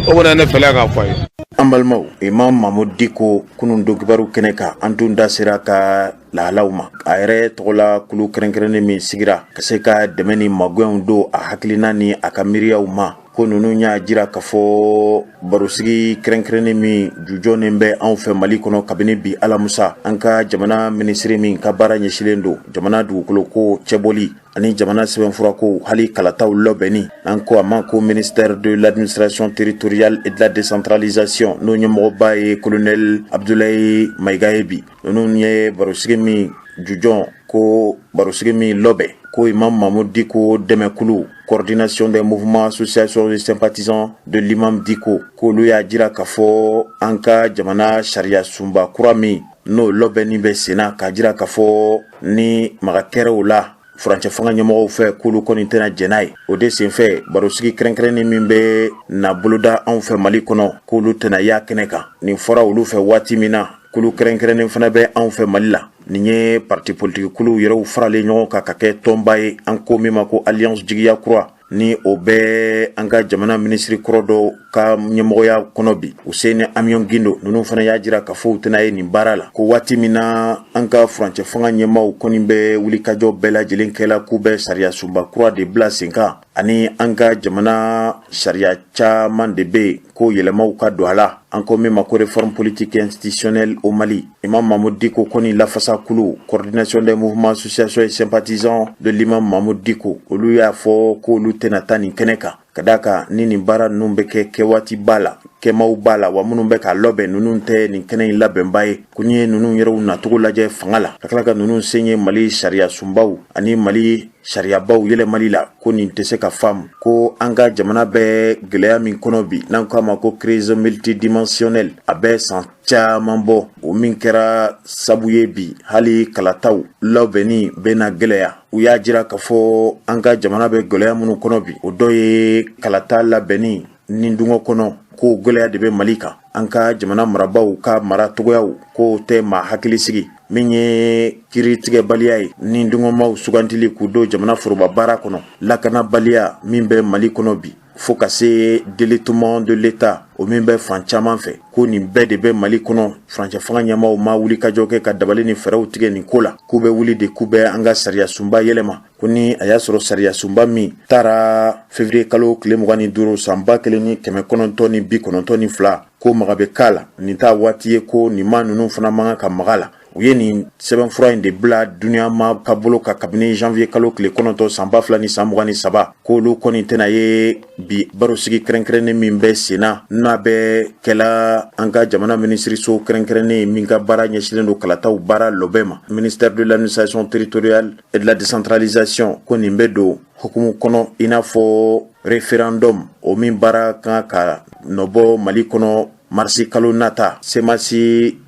O kɔni ye ne fɛla k'a fɔ a ye. An balimaw, Imam Mahmoud Dicko, kunun don kibaru kɛnɛ kan, an dun da sera ka lahalaw ma. A yɛrɛ tɔgɔla kulu kɛrɛnkɛrɛnnen min sigira ka se ka dɛmɛ ni magɛnw don a hakilina ni a ka miiriyaw ma, ko ninnu y'a jira k'a fɔ barosigi kɛrɛnkɛrɛnnen min jujɔnnen bɛ anw fɛ Mali kɔnɔ kabini bi alamisa, an ka jamana minisiri min ka baara ɲɛsinnen don jamana dugukolo ko cɛbɔli ani jamana sɛbɛnfurako, hali kalataw labɛnni, an ko a ma ko ministère de l'administration territoriale et de la décentralisation, n'o ɲɛmɔgɔba ye colonel Abdoulaye Maïga ye bi, ninnu ye barosigi min jujɔn, ko barosigi min labɛn, ko Imam Mahmoud Dicko dɛmɛkulu, coordination des mouvements, associations de sympathisants de l'imam Dicko, k'olu y'a jira k'a fɔ an ka jamana sariya sunba kura min n'o labɛnni bɛ senna, k'a jira k'a fɔ ni maga kɛra o la furancɛ fanga ɲɛmɔgɔw fɛ, k'olu kɔni tɛna jɛn n'a ye. O de senfɛ, barosigi kɛrɛnkɛrɛnnen min bɛ na boloda anw fɛ Mali kɔnɔ, k'olu tɛna y'a kɛnɛ kan. Nin fɔra olu fɛ waati min na, kulu kɛrɛnkɛrɛnnen fana bɛ anw fɛ Mali la, nin ye parti politique kuluw yɛrɛw faralen ɲɔgɔn kan ka kɛ tɔnba ye, an ko min ma ko Alliance Jigiya Kura, ni o bɛ an ka jamana minisiri kɔrɔ dɔ ka ɲɛmɔgɔya kɔnɔ bi, Useni Amiɔn Gindo. Ninnu fana y'a jira k'a fɔ u tɛna ye nin baara la, ko waati min na an ka furancɛ fanga ɲɛmaaw kɔni bɛ wulikajɔ bɛɛ lajɛlen kɛla k'u bɛ sariya sunba kura de bila sen kan, ani an ka jamana sariya caman de bɛ yen ko yɛlɛmaw ka don a la, an ko min ma ko réforme politique institutionnelle au Mali, Imam Mahmoud Dicko kɔni lafasa kulu, coordination des mouvements, associations et sympathisants de l'imam Mahmoud Dicko, olu y'a fɔ k'olu tɛna taa nin kɛnɛ kan, ka d'a kan ni nin baara ninnu bɛ kɛ, kɛwaati b'a la, kɛmaw b'a la, wa minnu bɛ k'a labɛn, ninnu tɛ nin kɛnɛ in labɛnba ye. Ko n'i ye ninnu yɛrɛw nacogo lajɛ fanga la, ka tila ka ninnu sen ye Mali sariya sunbaw ani Mali sariyabaw yɛlɛmali la, ko nin tɛ se ka faamu, ko an ka jamana bɛ gɛlɛya min kɔnɔ bi, n'an ko a ma ko crise multidimensionnelle, a bɛ san caman bɔ, o min kɛra sabu ye bi hali kalataw labɛnni bɛna gɛlɛya. U y'a jira k'a fɔ an ka jamana bɛ gɛlɛya minnu kɔnɔ bi, o dɔ ye kalata labɛnni ni dungɔ kɔnɔ, ko gɛlɛya de bɛ Mali kan. An ka jamana marabaaw ka mara cogoyaw ko tɛ maa hakili sigi, min ye kiiritigɛbaliya ye ni dungɔmaw sugantili k'u don jamana foroba baara kɔnɔ, lakanabaliya min bɛ Mali kɔnɔ bi, fo ka se délitement de l'État, o min bɛ fan caman fɛ, ko nin bɛɛ de bɛ Mali kɔnɔ. Furancɛ fanga ɲɛmaaw ma wuli ka jɔ kɛ ka dabali ni fɛɛrɛw tigɛ nin ko la, k'u bɛ wuli de k'u bɛ an ka sariya sunba yɛlɛma, ko ni a y'a sɔrɔ sariya sunba min taara février kalo tile 25 san 1992, ko maga bɛ k'a la, nin t'a waati ye, ko nin maa ninnu fana man kan ka maga la. U ye nin sɛbɛnfura in de bila duniya ma ka bolo kan kabini janvier kalo tile 9 san 2023, k'olu kɔni tɛna ye bi barosigi kɛrɛnkɛrɛnnen min bɛ senna, n'a bɛ kɛla an ka jamana minisiriso kɛrɛnkɛrɛnnen min ka baara ɲɛsinnen don kalataw baara lɔbɛn ma, ministère de l'administration territoriale et de la décentralisation, ko nin bɛ don hukumu kɔnɔ i n'a fɔ référendum, o min baara kan ka nɔbɔ Mali kɔnɔ marisi kalo nata. CMAS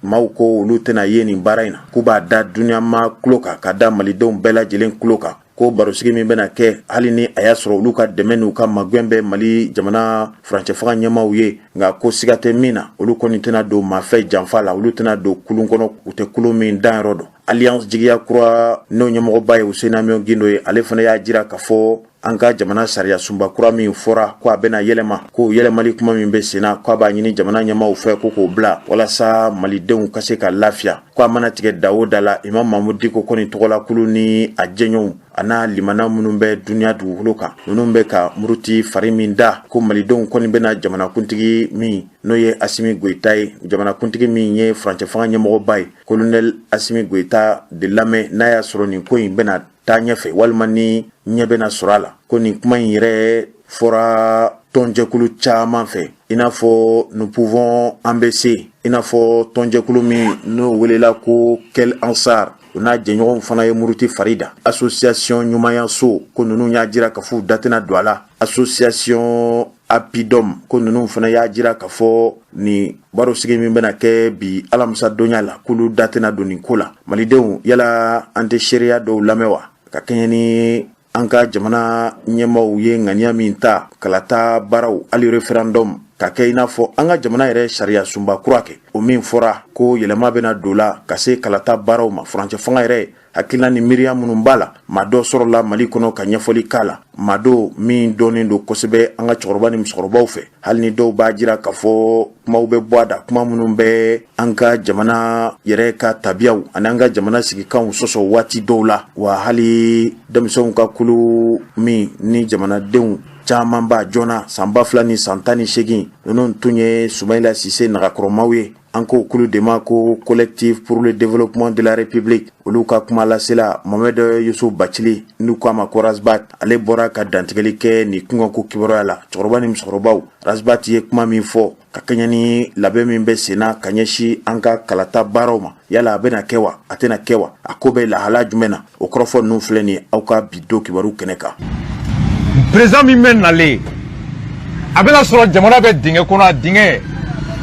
maaw ko olu tɛna ye nin baara in na, k'u b'a da duniya ma tulo kan, ka da malidenw bɛɛ lajɛlen tulo kan, ko barosigi min bɛna kɛ, hali ni a y'a sɔrɔ olu ka dɛmɛ n'u ka magɛn bɛ Mali jamana furancɛ fanga ɲɛmaaw ye, nka ko siga tɛ min na, olu kɔni tɛna don maafɛ janfa la, olu tɛna don kulun kɔnɔ, u tɛ kulun min danyɔrɔ dɔn. Alliance Jigiya Kura, n'o ɲɛmɔgɔba ye Useni Amiɔn Gindo ye, ale fana y'a jira k'a fɔ an ka jamana sariya sunba kura min fɔra ko a bɛna yɛlɛma, ko yɛlɛmali kuma min bɛ senna, ko a b'a ɲini jamana ɲɛmaaw fɛ ko k'o bila walasa malidenw ka se ka lafiya. Ko a mana tigɛ da o da la, Imam Mahmoud Dicko kɔni tɔgɔlakulu ni a jɛɲɔgɔnw a n'a limana minnu bɛ duniya dugukolo kan, ninnu bɛ ka muruti fari min da, ko malidenw kɔni bɛna jamanakuntigi min n'o ye Asimi Goyita ye, jamanakuntigi min ye furancɛ fanga ɲɛmɔgɔba ye, colonel Asimi Goyita de lamɛn, n'a y'a sɔrɔ nin ko in bɛna taa ɲɛfɛ walima ni ɲɛ bɛna sɔrɔ a la. Ko nin kuma in yɛrɛ fɔra tɔnjɛkulu caman fɛ, i n'a fɔ Nous pouvons, an bɛ se, i n'a fɔ tɔnjɛkulu min n'o welela ko Kel Ansar, o n'a jɛɲɔgɔnw fana ye muruti fari da. Association Ɲumanyaso, ko ninnu y'a jira k'a fɔ u da tɛna don a la. Association Apidom, ko ninnu fana y'a jira k'a fɔ nin barosigi min bɛna kɛ bi alamisa donya la, k'olu da tɛna don nin ko la. Malidenw, yala an tɛ seereya dɔw lamɛn wa, ka kɛɲɛ ni an ka jamana ɲɛmaaw ye ŋaniya min ta kalata baaraw, hali référendum? Ka kɛ i n'a fɔ an ka jamana yɛrɛ sariya sunba kura kɛ, o min fɔra ko yɛlɛma bɛna don la ka se kalata baaraw ma. Furancɛ fanga yɛrɛ hakilina ni miiriya minnu b'a la, maa dɔ sɔrɔla Mali kɔnɔ ka ɲɛfɔli k'a la, maa dɔ min dɔnnen don kosɛbɛ an ka cɛkɔrɔba ni musokɔrɔbaw fɛ, hali ni dɔw b'a jira k'a fɔ kumaw bɛ bɔ a da, kuma minnu bɛ an ka jamana yɛrɛ ka tabiyaw ani an ka jamana sigikanw sɔsɔ waati dɔw la. Wa hali denmisɛnw ka kulu min ni jamanadenw caman b'a joona, san 2018, ninnu tun ye Sumayila Sise nagakɔrɔmaw ye, an ko kulu de ma ko Collectif pour le développement de la République, olu ka kuma lasela Mohamed Yusuf Bacili, n'u ko a ma ko Ras Bath, ale bɔra ka dantigɛli kɛ nin kunkanko kibaruya la. Cɛkɔrɔba ni musokɔrɔbaw, Ras Bath ye kuma min fɔ ka kɛɲɛ ni labɛn min bɛ senna ka ɲɛsin an ka kalata baaraw ma, yala a bɛna kɛ wa, a tɛna kɛ wa, a ko bɛ lahala jumɛn na, o kɔrɔfɔ ninnu filɛ nin aw ka bi don kibaru kɛnɛ kan. Président min bɛ nalen, a bɛna sɔrɔ jamana bɛ dingɛ kɔnɔ. A dingɛ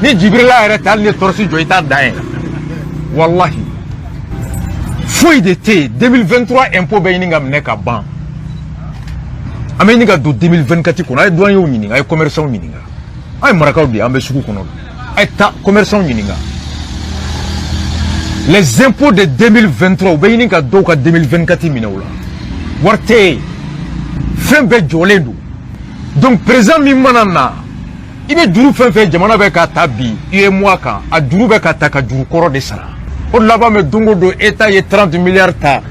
ni Jibirila yɛrɛ tɛ, hali ni tɔrɔsi jɔ, i t'a dan ye. Walahi, foyi de tɛ yen. 2023 impôt bɛ ɲini ka minɛ ka ban, an bɛ ɲini ka don 2024 kɔnɔ. A ye douaniers ɲininka, a ye commerçants ɲininka. An ye marakaw de ye, an bɛ sugu kɔnɔ. A ye taa commerçants ɲininka, les impôts de 2023, u bɛ ɲini ka dɔw ka 2024 minɛ o la. Wari tɛ yen, fɛn bɛɛ jɔlen don. Donc président min mana na, i bɛ juru fɛn fɛn jamana bɛ ka ta bi UEMOA kan, a juru bɛ ka ta ka juru kɔrɔ de sara. O de laban bɛ don o don, État ye 30 milliards ta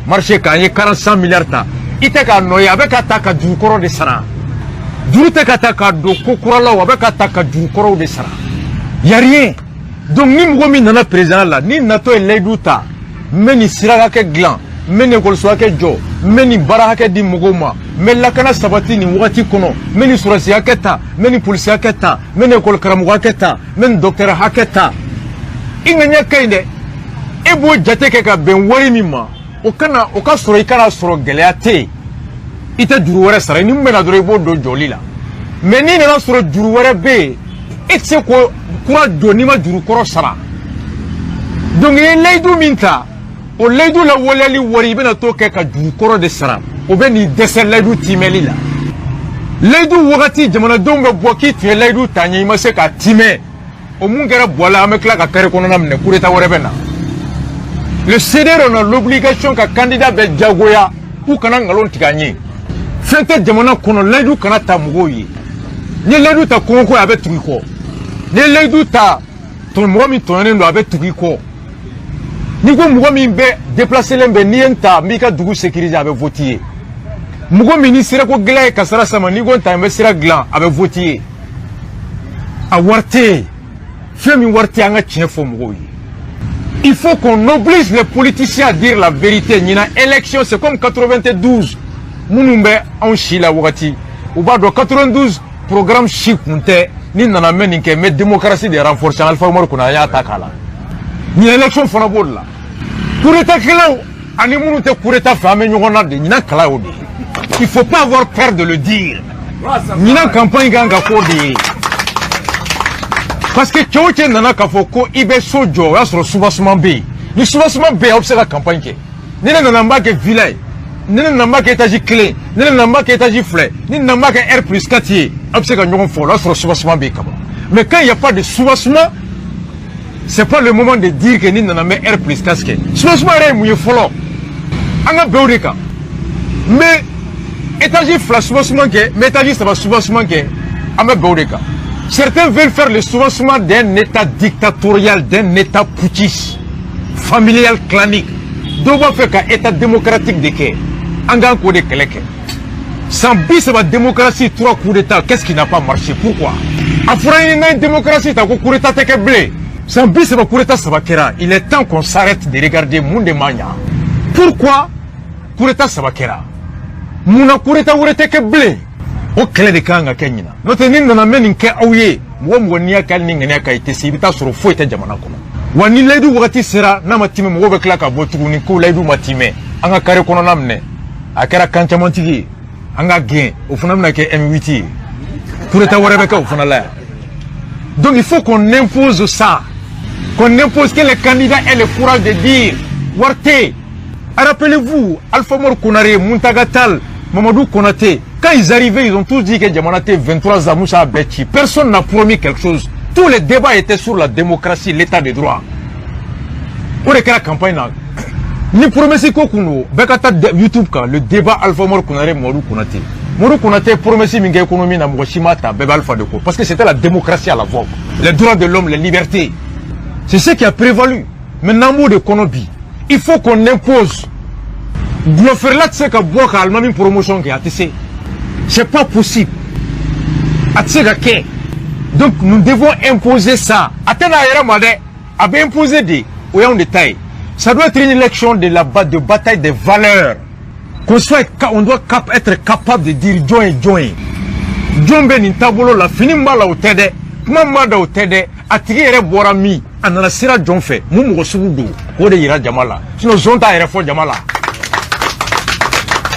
marché kan, an ye 400 milliards ta, i tɛ k'a nɔ ye. A bɛ ka ta ka juru kɔrɔ de sara. Juru tɛ ka ta k'a don ko kura la o, a bɛ ka ta ka juru kɔrɔw de sara. Y a rien. Donc ni mɔgɔ min nana président la, ni natɔ ye layidu ta, n bɛ nin sira hakɛ dilan, n bɛ nin ekɔliso hakɛ jɔ, n bɛ nin baara hakɛ di mɔgɔw ma, n bɛ lakana sabati nin wagati kɔnɔ, n bɛ nin sɔrɔdasi hakɛ ta, n bɛ nin polisi hakɛ ta, n bɛ nin ekɔli karamɔgɔ hakɛ ta, n bɛ nin dɔkitɛri hakɛ ta, i ŋaniya ka ɲi dɛ. E b'o jate kɛ ka bɛn wari min ma, o kana o ka sɔrɔ, i kana sɔrɔ gɛlɛya tɛ yen, i tɛ juru wɛrɛ sara. Ni min bɛna dɔrɔn, i b'o don jɔli la. Mais n'i nana sɔrɔ juru wɛrɛ bɛ yen, e tɛ se k'o kura jɔ n'i ma juru kɔrɔ sara. Donc i ye layidu min ta, o layidu lawaleyali wari, i bɛna t'o kɛ ka juru kɔrɔ de sara. O bɛ n'i dɛsɛ layidu timɛli la. Layidu wagati, jamanadenw bɛ bɔ k'i tun ye layidu ta ɲɛ, i ma se k'a timɛ. O mun kɛra bɔ la, an bɛ tila ka carré kɔnɔna minɛ, coup d'état wɛrɛ bɛ na. Le CDR, on a l'obligation ka candidat bɛɛ jagoya u kana nkalon tigɛ an ye. Fɛn tɛ jamana kɔnɔ, layidu kana ta mɔgɔw ye. N'i ye layidu ta kɔngɔko ye, a bɛ tugu i kɔ. N'i ye layidu ta mɔgɔ min tɔɲɔnen don, a bɛ tugu i kɔ. N'i ko mɔgɔ min bɛ déplacé bɛ, n'i ye n ta, n b'i ka dugu sécuriser, a bɛ voter ye. Mɔgɔ min ni sirako gɛlɛya ye kasara sama, n'i ko n ta, n bɛ sira dilan, a bɛ voter ye. A wari tɛ yen, fɛn min wari tɛ, an ka tiɲɛ fɔ mɔgɔw ye. Il faut qu'on oblige les politiciens à dire la vérité. Ɲinan élection, c'est comme 92. Minnu bɛ anw si la wagati, u b'a dɔn 92 programme si kun tɛ ni nana mɛn nin kɛ, n bɛ démocratie de renforcer. Alpha Umaru kunna, an y'a ta k'a la. Nin élection fana b'o de la. Coup d'état kɛlaw ani minnu tɛ coup d'état fɛ, an bɛ ɲɔgɔn na de. Ɲinan kala y'o de ye. Il faut pas avoir peur de le dire. Ɲinan campagne kan ka k'o de ye, parce que cɛ o cɛ nana k'a fɔ ko i bɛ so jɔ, o y'a sɔrɔ soubassement bɛ yen. Ni soubassement bɛ yen, aw bɛ se ka campagne kɛ. Ni ne nana, n b'a kɛ villa ye, ni ne nana, n b'a kɛ étage kelen, ni ne nana, n b'a kɛ étage fila ye, ni nana, n b'a kɛ R+4 ye, aw bɛ se ka ɲɔgɔn fɔ. O y'a sɔrɔ soubassement bɛ yen ka ban. Mais quand il n'y a pas de soubassement, c'est pas le moment de dire que ni nana, n bɛ R+4 kɛ. Soubassement yɛrɛ ye mun ye fɔlɔ? An ka bɛn o de kan. N bɛ étage fila soubassement kɛ, n bɛ étage saba soubassement kɛ, an bɛ bɛn o de kan. Certains veulent faire le soubassement d'un état dictatorial, d'un état putschiste, familial, clanique. Dɔw b'a fɛ ka état démocratique de kɛ. An k'an k'o de kɛlɛ kɛ. San 30 démocratie, trois coups d'état, qu'est-ce qui n'a pas marché? Pourquoi? A fɔra an ye n'an ye démocratie ta ko coup d'état tɛ kɛ bilen. San 30, coup d'état saba kɛra. Il est temps qu'on s'arrête de regarder mun de ma ɲa. Pourquoi coup d'état saba kɛra? Munna coup d'état wɛrɛ tɛ kɛ bilen? O kɛlɛ de kan ka kɛ ɲinan. N'o tɛ, ni nana n bɛ nin kɛ aw ye, mɔgɔ mɔgɔ n'i y'a kɛ, hali ni ŋaniya ka, i tɛ se. I bɛ taa sɔrɔ foyi tɛ jamana kɔnɔ. Wa ni layidu wagati sera, n'a ma timɛ, mɔgɔw bɛ tila ka bɔ tuguni ko layidu ma timɛ. An ka carré kɔnɔna minɛ, a kɛra kan camantigi ye, an ka gɛn, o fana bɛna kɛ M8 ye, coup d'état wɛrɛ bɛ kɛ o fana la yan. Donc il faut qu'on impose ça, qu'on impose que les candidats aient le courage de dire wari tɛ yen. Rappelez-vous Alpha Umaru Konare, Muntaga Tall, Mamadou Konaté. Quand ils arrivaient, ils ont tous dit que jamana tɛ 23 ans, Moussa bɛ ci. Personne n'a promis quelque chose. Tous les débats étaient sur la démocratie, l'état de droit. O de kɛra campagne na. Ni promesse ko kun don, bɛɛ ka taa YouTube kan, le débat Alpha Oumar Konaré, Modou Konaté. Modou Konaté, promesse min kɛ économie na, mɔgɔ si m'a ta, bɛɛ bɛ Alpha de ko. Parce que c'était la démocratie à la vogue. Les droits de l'homme, les libertés. C'est ce qui a prévalu. Maintenant, mot de kɔnɔ bi, il faut qu'on impose. Dɔlɔ feerela tɛ se ka bɔ ka alimami promotion kɛ, a tɛ se. C'est pas possible. A tɛ se ka kɛ. Donc nous devons imposer ça. A tɛ n'a yɛrɛ ma dɛ. A bɛ imposer de. O y'anw de ta ye. Ça doit être une élection de bataille des valeurs. Qu'on soit, on doit être capable de dire jɔn ye jɔn ye. Jɔn bɛ nin taabolo la, fini min b'a la o tɛ dɛ. Kuma min b'a da o tɛ dɛ. A tigi yɛrɛ bɔra min, a nana sira jɔn fɛ, mun mɔgɔ sugu don, k'o de yira jama la. Sinon zon t'a yɛrɛ fɔ jama la.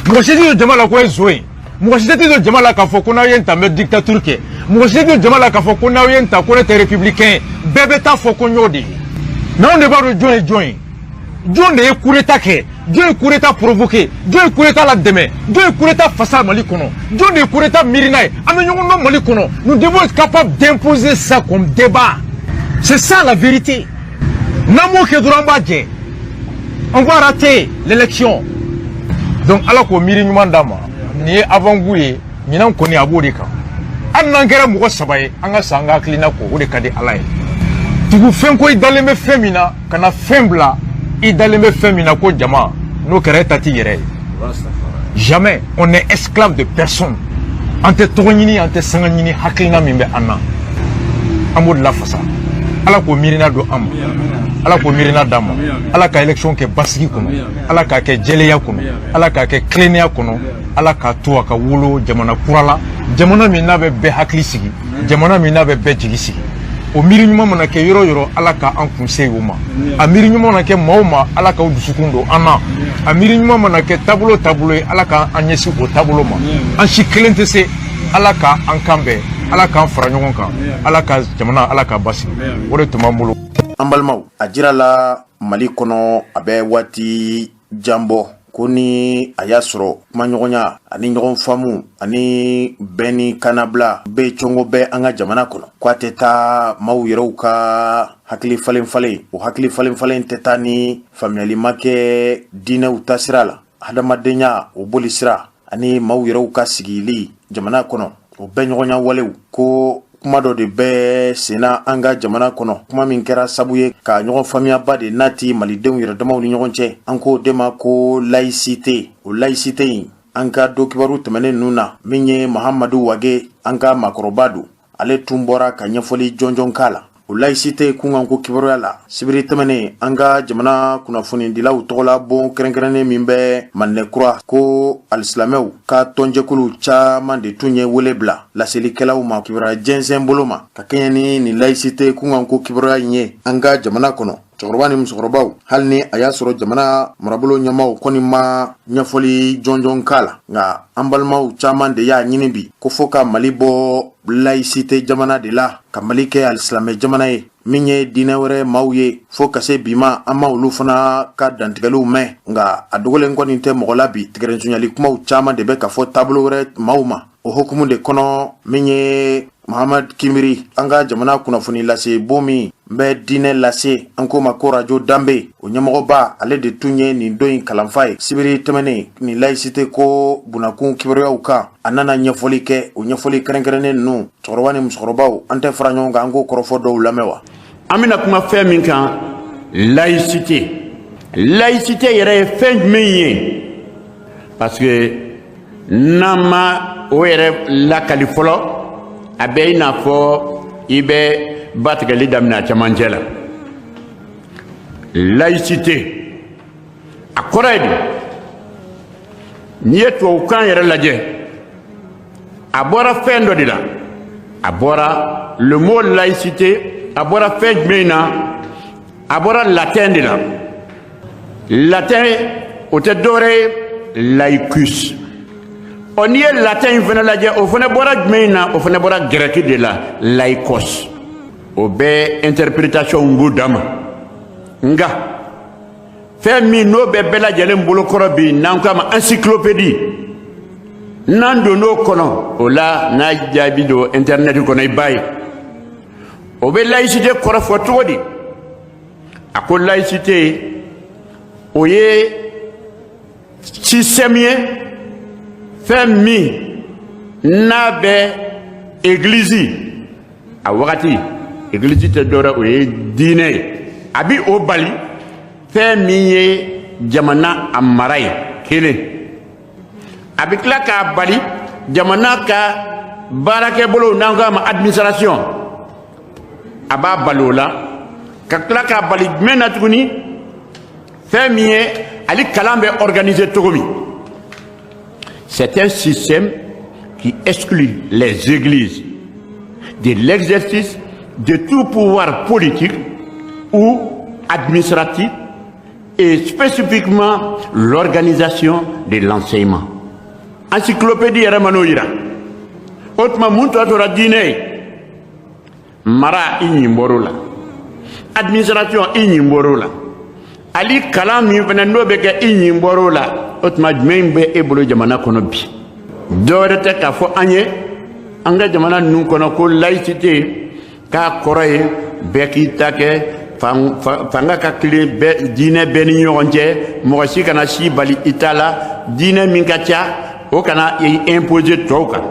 Mɔgɔ si tɛ don jama la ko ye zon ye. Mɔgɔ si tɛ don jama la k'a fɔ ko n'aw ye n ta n bɛ dictature kɛ. Mɔgɔ si tɛ don jama la k'a fɔ ko n'aw ye n ta ko ne tɛ républicain ye. Bɛɛ bɛ taa fɔ ko n y'o de ye. Mais anw de b'a dɔn jɔn ye jɔn ye. Jɔn de ye coup d'état kɛ? Jɔn ye coup d'état provoqué? Jɔn ye coup d'état la dɛmɛ? Jɔn ye coup d'état fasa Mali kɔnɔ? Jɔn de ye coup d'état miirina ye? An bɛ ɲɔgɔn dɔn Mali kɔnɔ. Nous devons être capables d'imposer ça comme débat. C'est ça la vérité. N'an m'o kɛ dɔrɔn, an b'a jɛ. On va rater l'élection. Donc Ala k'o miiri ɲuman d'an ma. Nin ye avant-goût ye. Ɲinan kɔni, a b'o de kan. Hali n'an kɛra mɔgɔ saba ye, an ka sa an ka hakilina kɔ, o de ka di Ala ye. Tugu fɛn ko i dalen bɛ fɛn min na, ka na fɛn bila i dalen bɛ fɛn min na ko jama, n'o kɛra e ta t'i yɛrɛ ye. Jamais. On est esclave de personne. An tɛ tɔgɔ ɲini, an tɛ sanga ɲini. Hakilina min bɛ an na, an b'o de lafasa. Ala k'o miirina don an ma, Ala k'o miirina d'an ma. Ala ka élection kɛ basigi kɔnɔ, Ala k'a kɛ jɛlenya kɔnɔ, Ala k'a kɛ tilennenya kɔnɔ, Ala k'a to a ka wolo jamana kura la, jamana min n'a bɛ bɛɛ hakili sigi, jamana min n'a bɛ bɛɛ jigi sigi. O miiri ɲuman mana kɛ yɔrɔ o yɔrɔ, Ala k'an kun se o ma. A miiri ɲuman mana kɛ maa o ma, Ala k'aw dusukun don an na. A miiri ɲuman mana kɛ taabolo o taabolo ye, Ala k'an ɲɛsin o taabolo ma. An si kelen tɛ se. Ala k'an kan bɛn, Ala k'an fara ɲɔgɔn kan, Ala ka jamana, Ala k'a basigi. O de tun b'an bolo. An balimaw, a jira la Mali kɔnɔ, a bɛ waati jan bɔ ko ni a y'a sɔrɔ kumaɲɔgɔnya ani ɲɔgɔn faamu ani bɛn ni kannabila bɛ cɔngɔ bɛ an ka jamana kɔnɔ, ko a tɛ taa maaw yɛrɛw ka hakili falen falen. O hakili falen falen tɛ taa ni faamuyali ma kɛ diinɛw tasira la, hadamadenya o boli sira ani maaw yɛrɛw ka sigili jamana kɔnɔ, o bɛɛ ɲɔgɔnya walew ko kuma dɔ de bɛ senna an ka jamana kɔnɔ, kuma min kɛra sabu ye ka ɲɔgɔn faamuyaba de nati malidenw yɛrɛ damaw ni ɲɔgɔn cɛ. An k'o de ma ko laïcité. O laïcité in, an ka don kibaru tɛmɛnen ninnu na, min ye Mahamadu Wage, an ka maakɔrɔba don, ale tun bɔra ka ɲɛfɔli jɔnjɔn k'a la o laïcité kunkan ko kibaruya la sibiri tɛmɛnen. An ka jamana kunnafonidilaw tɔgɔla bon kɛrɛnkɛrɛnnen min bɛ Mandekura, ko alisilamɛw ka tɔnjɛkulu caman de tun ye wele bila laselikɛlaw ma kibaruya jɛnsɛn bolo ma ka kɛɲɛ ni nin laïcité kunkan ko kibaruya in ye an ka jamana kɔnɔ. Cɛkɔrɔba ni musokɔrɔbaw, hali ni a y'a sɔrɔ jamana marabolo ɲɛmaw kɔni ma ɲɛfɔli jɔnjɔn k'a la, nka an balimaw caman de y'a ɲini bi ko fɔ ka Mali bɔ laïcité jamana de la, ka Mali kɛ alisilamɛ jamana ye. Min ye diinɛ wɛrɛ maaw ye, fo ka se bi ma, an ma olu fana ka dantigɛliw mɛn. Nka a dogolen kɔni tɛ mɔgɔ la bi, tigɛrɛnsonyali kumaw caman de bɛ ka fɔ taabolo wɛrɛ maaw ma. O hukumu de kɔnɔ, min ye Mahamad Kimiri, an ka jamana kunnafoni lase bon min bɛ diinɛ lase, an k'o ma ko Radio Danbe, o ɲɛmɔgɔba, ale de tun ye nin don in kalanfa ye sibiri tɛmɛnen nin laïcité ko bunakun kibaruyaw kan. A nana ɲɛfɔli kɛ. O ɲɛfɔli kɛrɛnkɛrɛnnen ninnu, cɛkɔrɔba ni musokɔrɔbaw, an tɛ fara ɲɔgɔn kan an k'o kɔrɔfɔ dɔw lamɛn wa? An bɛna kuma fɛn min kan, laïcité. Laïcité yɛrɛ ye fɛn jumɛn ye? Parce que n'an ma o yɛrɛ lakali fɔlɔ, a bɛ i n'a fɔ i bɛ ba tigɛli daminɛ a cɛmancɛ la. Laïcité, a kɔrɔ ye di? N'i ye tubabukan yɛrɛ lajɛ, a bɔra fɛn dɔ de la. A bɔra, le mot laïcité, a bɔra fɛn jumɛn na? A bɔra latin de la. Latin, o tɛ dɔwɛrɛ ye laicus. Ɔ, n'i ye latin in fana lajɛ, o fana bɔra jumɛn na? O fana bɔra gɛrɛki de la, laikos. O bɛɛ interprétation b'u dama. Nka fɛn min n'o bɛ bɛɛ lajɛlen bolokɔrɔ bi, n'an k'a ma encyclopédie. N'an donn'o kɔnɔ, o la n'a jaabi don internet kɔnɔ, i b'a ye o bɛ laïcité kɔrɔ fɔ cogo di. A ko laïcité, o ye système ye, fɛn min n'a bɛ église a wagati, église tɛ dɔwɛrɛ, o ye diinɛ ye, a bi o bali fɛn min ye jamana a mara ye kelen, a bɛ tila k'a bali jamana ka baarakɛbolo, n'an ko a ma administration, a b'a bali o la, ka tila k'a bali jumɛn na tuguni? Fɛn min ye hali kalan bɛ organiser cogo min. C'est un système qui exclut les églises de l'exercice de tout pouvoir politique ou administratif et spécifiquement l'organisation de l'enseignement. Encyclopédie yɛrɛ ma n'o yira. O tuma, mun tɔ tora? Diinɛ ye mara, i ɲin bɔr'o la, administration, i ɲin bɔr'o la, hali kalan min fana n'o bɛ kɛ, i ɲin bɔr'o la. O tuma, jumɛn bɛ e bolo jamana kɔnɔ bi? Dɔwɛrɛ tɛ k'a fɔ an ye an ka jamana ninnu kɔnɔ ko laïcité, k'a kɔrɔ ye bɛɛ k'i ta kɛ, fanga ka tilen bɛɛ, diinɛ bɛɛ ni ɲɔgɔn cɛ, mɔgɔ si kana si bali i ta la, diinɛ min ka ca, o kana i imposer tɔw kan.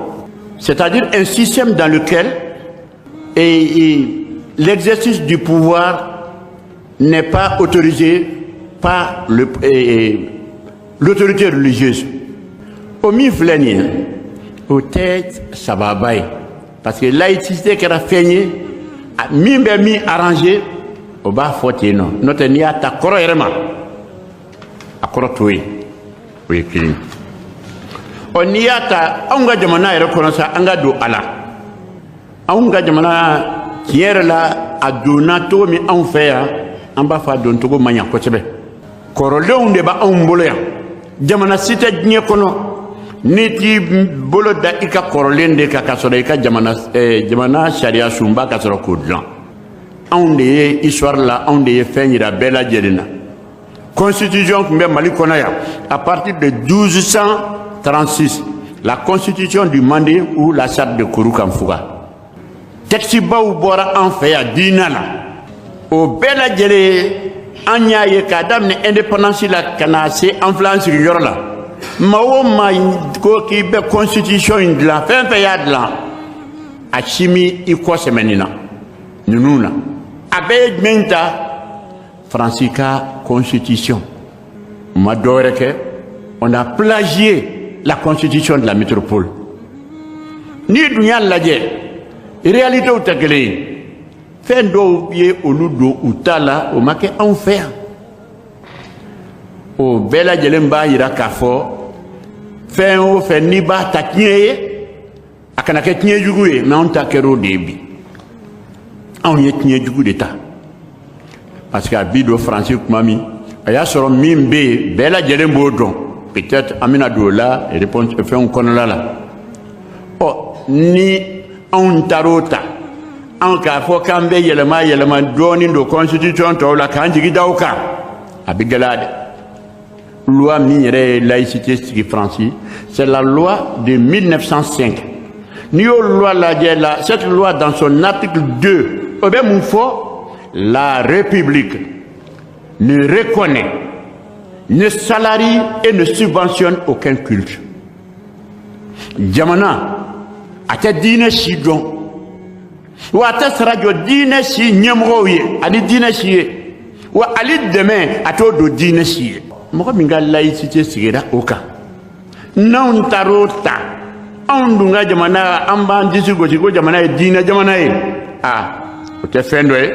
C'est-à-dire un système dans lequel et l'exercice du pouvoir n'est pas autorisé par l'autorité religieuse. O min filɛ nin ye, o tɛ sababa ye, parce que laïcité kɛra fɛn ye min bɛ min arranger, o b'a fɔ ten nɔ. N'o tɛ, n'i y'a ta kɔrɔ yɛrɛ ma, a kɔrɔ t'o ye. O ye kelen. Ɔ, n'i y'a ta anw ka jamana yɛrɛ kɔnɔ sa, an ka don a la, anw ka jamana, tiɲɛ yɛrɛ la, a donna cogo min anw fɛ yan, an b'a fɔ a don cogo man ɲa kosɛbɛ. Kɔrɔlenw de b'anw bolo yan. Jamana si tɛ diɲɛ kɔnɔ n'i t'i bolo da i ka kɔrɔlen de kan ka sɔrɔ i ka jamana sariya sunba ka sɔrɔ k'o dilan. Anw de ye histoire la, anw de ye fɛn yira bɛɛ lajɛlen na. Constitution tun bɛ Mali kɔnɔ yan à partir de 1236, la constitution du Mandé ou la charte de Kurukanfuga. Texte baw bɔra an fɛ yan diinɛ la. O bɛɛ lajɛlen, an y'a ye k'a daminɛ indépendance la ka na se an filɛ an sigiyɔrɔ la, maa o maa ko k'i bɛ constitution in dilan, fɛn fɛn y'a dilan, a si mi i kɔ sɛmɛni na ninnu na. A bɛɛ ye jumɛn ta? Faransi ka constitution. U ma dɔwɛrɛ kɛ, on a plagié la constitution de la métropole. N'i dun y'a lajɛ, réalitéw tɛ kelen ye. Fɛn dɔw ye olu don u ta la, o ma kɛ anw fɛ yan. O bɛɛ lajɛlen b'a yira k'a fɔ fɛn o fɛn, n'i b'a ta tiɲɛ ye, a kana kɛ tiɲɛ jugu ye. Mais anw ta kɛra o de ye bi. Anw ye tiɲɛ jugu de ta, parce que a bi don Faransi kuma min, a y'a sɔrɔ min bɛ yen, bɛɛ lajɛlen b'o dɔn. Peut-être an bɛna don o la réponse fɛnw kɔnɔna la. Ɔ, ni anw taar'o ta, anw k'a fɔ k'an bɛ yɛlɛma yɛlɛma dɔɔnin don constitution tɔw la k'an jigi da o kan, a bɛ gɛlɛya dɛ. Loi min yɛrɛ ye laïcité sigi Faransi, c'est la loi de 1905. N'i y'o loi lajɛ la, cette loi, dans son article 2, o bɛ mun fɔ? La République ne reconnaît, ne salarie et ne subventionne aucun culte. Jamana a tɛ diinɛ si dɔn, wa a tɛ sara jɔ diinɛ si ɲɛmɔgɔw ye ani diinɛ si ye, wa hali dɛmɛ, a t'o don diinɛ si ye. Mɔgɔ min ka laïcité sigira o kan, n'anw taar'o ta, anw dun ka jamana, an b'an disi gosi ko jamana ye diinɛ jamana ye, a o tɛ fɛn dɔ ye.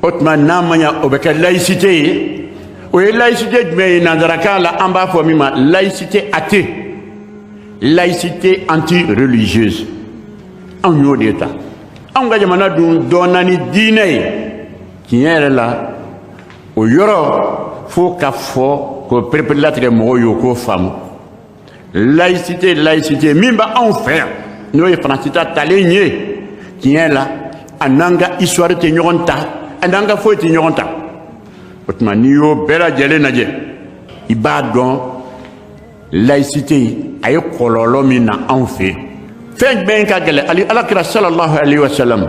O tuma, n'a ma ɲa, o bɛ kɛ laïcité ye. O ye laïcité jumɛn ye? Nanzarakan la, an b'a fɔ min ma laïcité athée, laïcité anti-religieuse. Anw y'o de ta. Anw ka jamana dun dɔnna ni diinɛ ye. Tiɲɛ yɛrɛ la, o yɔrɔ fo ka fɔ k'o pereperelatigɛ mɔgɔw ye, o k'o faamu. Laïcité min bɛ anw fɛ yan, n'o ye Faransi ta talen ye, tiɲɛ la, a n'an ka histoire tɛ ɲɔgɔn ta, a n'an ka foyi tɛ ɲɔgɔn ta. O tuma, n'i y'o bɛɛ lajɛlen lajɛ, i b'a dɔn. Laïcité a ye kɔlɔlɔ min na anw fɛ yen, fɛn jumɛn ka gɛlɛn? Ali alakira sallallahu alaihi wa sallam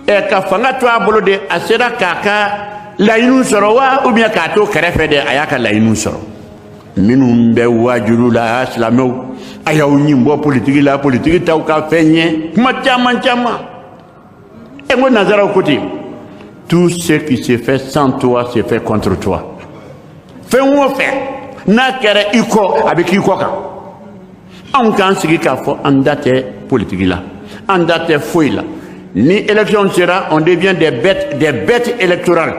ɛ ka fanga to a bolo de, a sera k'a ka laɲiniw sɔrɔ wa, ou bien k'a to kɛrɛfɛ de a y'a ka laɲiniw sɔrɔ? Minnu bɛ waajulu la, silamɛw, a y'aw ɲin bɔ politiki la, politiki t'aw ka fɛn ye, kuma caman caman. E n ko nanzaraw ko ten: tout ce qui se fait sans toi se fait contre toi. Fɛn o fɛn n'a kɛra i kɔ, a bɛ k'i kɔ kan. Anw k'an sigi k'a fɔ an da tɛ politiki la, an da tɛ foyi la. Ni élection sera, on devient des bêtes, des bêtes électorales.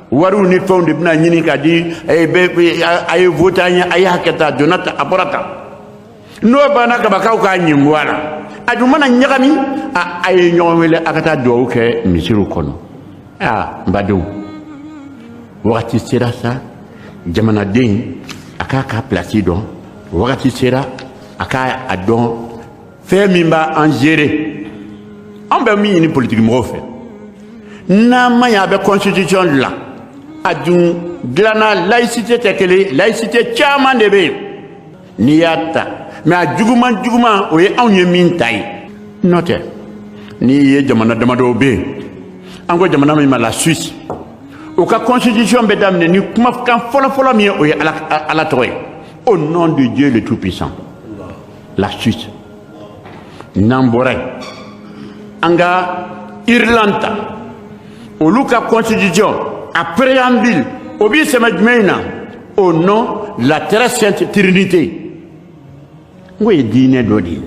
Wariw ni fɛnw de bɛna ɲini ka di a ye vote an ye, a y'a kɛ tan, a donna tan, a bɔra tan. N'o banna kabakaw k'a ɲin bɔ a la, a dun mana ɲagami, a ye ɲɔgɔn wele, a ka taa dugawu kɛ misiriw kɔnɔ. Aa, n badenw, wagati sera sa, jamanaden a k'a ka pilasi dɔn. Wagati sera a k'a a dɔn fɛn min b'a an gérer. An bɛ min ɲini politiki mɔgɔw fɛ, n'a ma ɲɛ a bɛ constitution dilan, a dun dilanna, laïcité tɛ kelen, laïcité caman de bɛ yen n'i y'a ta, mais a juguman juguman, o ye anw ye min ta ye. N'o tɛ, n'i ye jamana damadɔw bɛ yen, an ko jamana min ma la Suisse, u ka constitution bɛ daminɛ ni kumakan fɔlɔfɔlɔ min ye, o ye Ala, Ala tɔgɔ ye: au nom de Dieu le Tout-Puissant. La Suisse. N'an bɔra yen, an ka Irlande ta, olu ka constitution a préambule, o b'i sɛmɛ jumɛn na? Au nom la très sainte Trinité. N ko ye diinɛ dɔ de ye.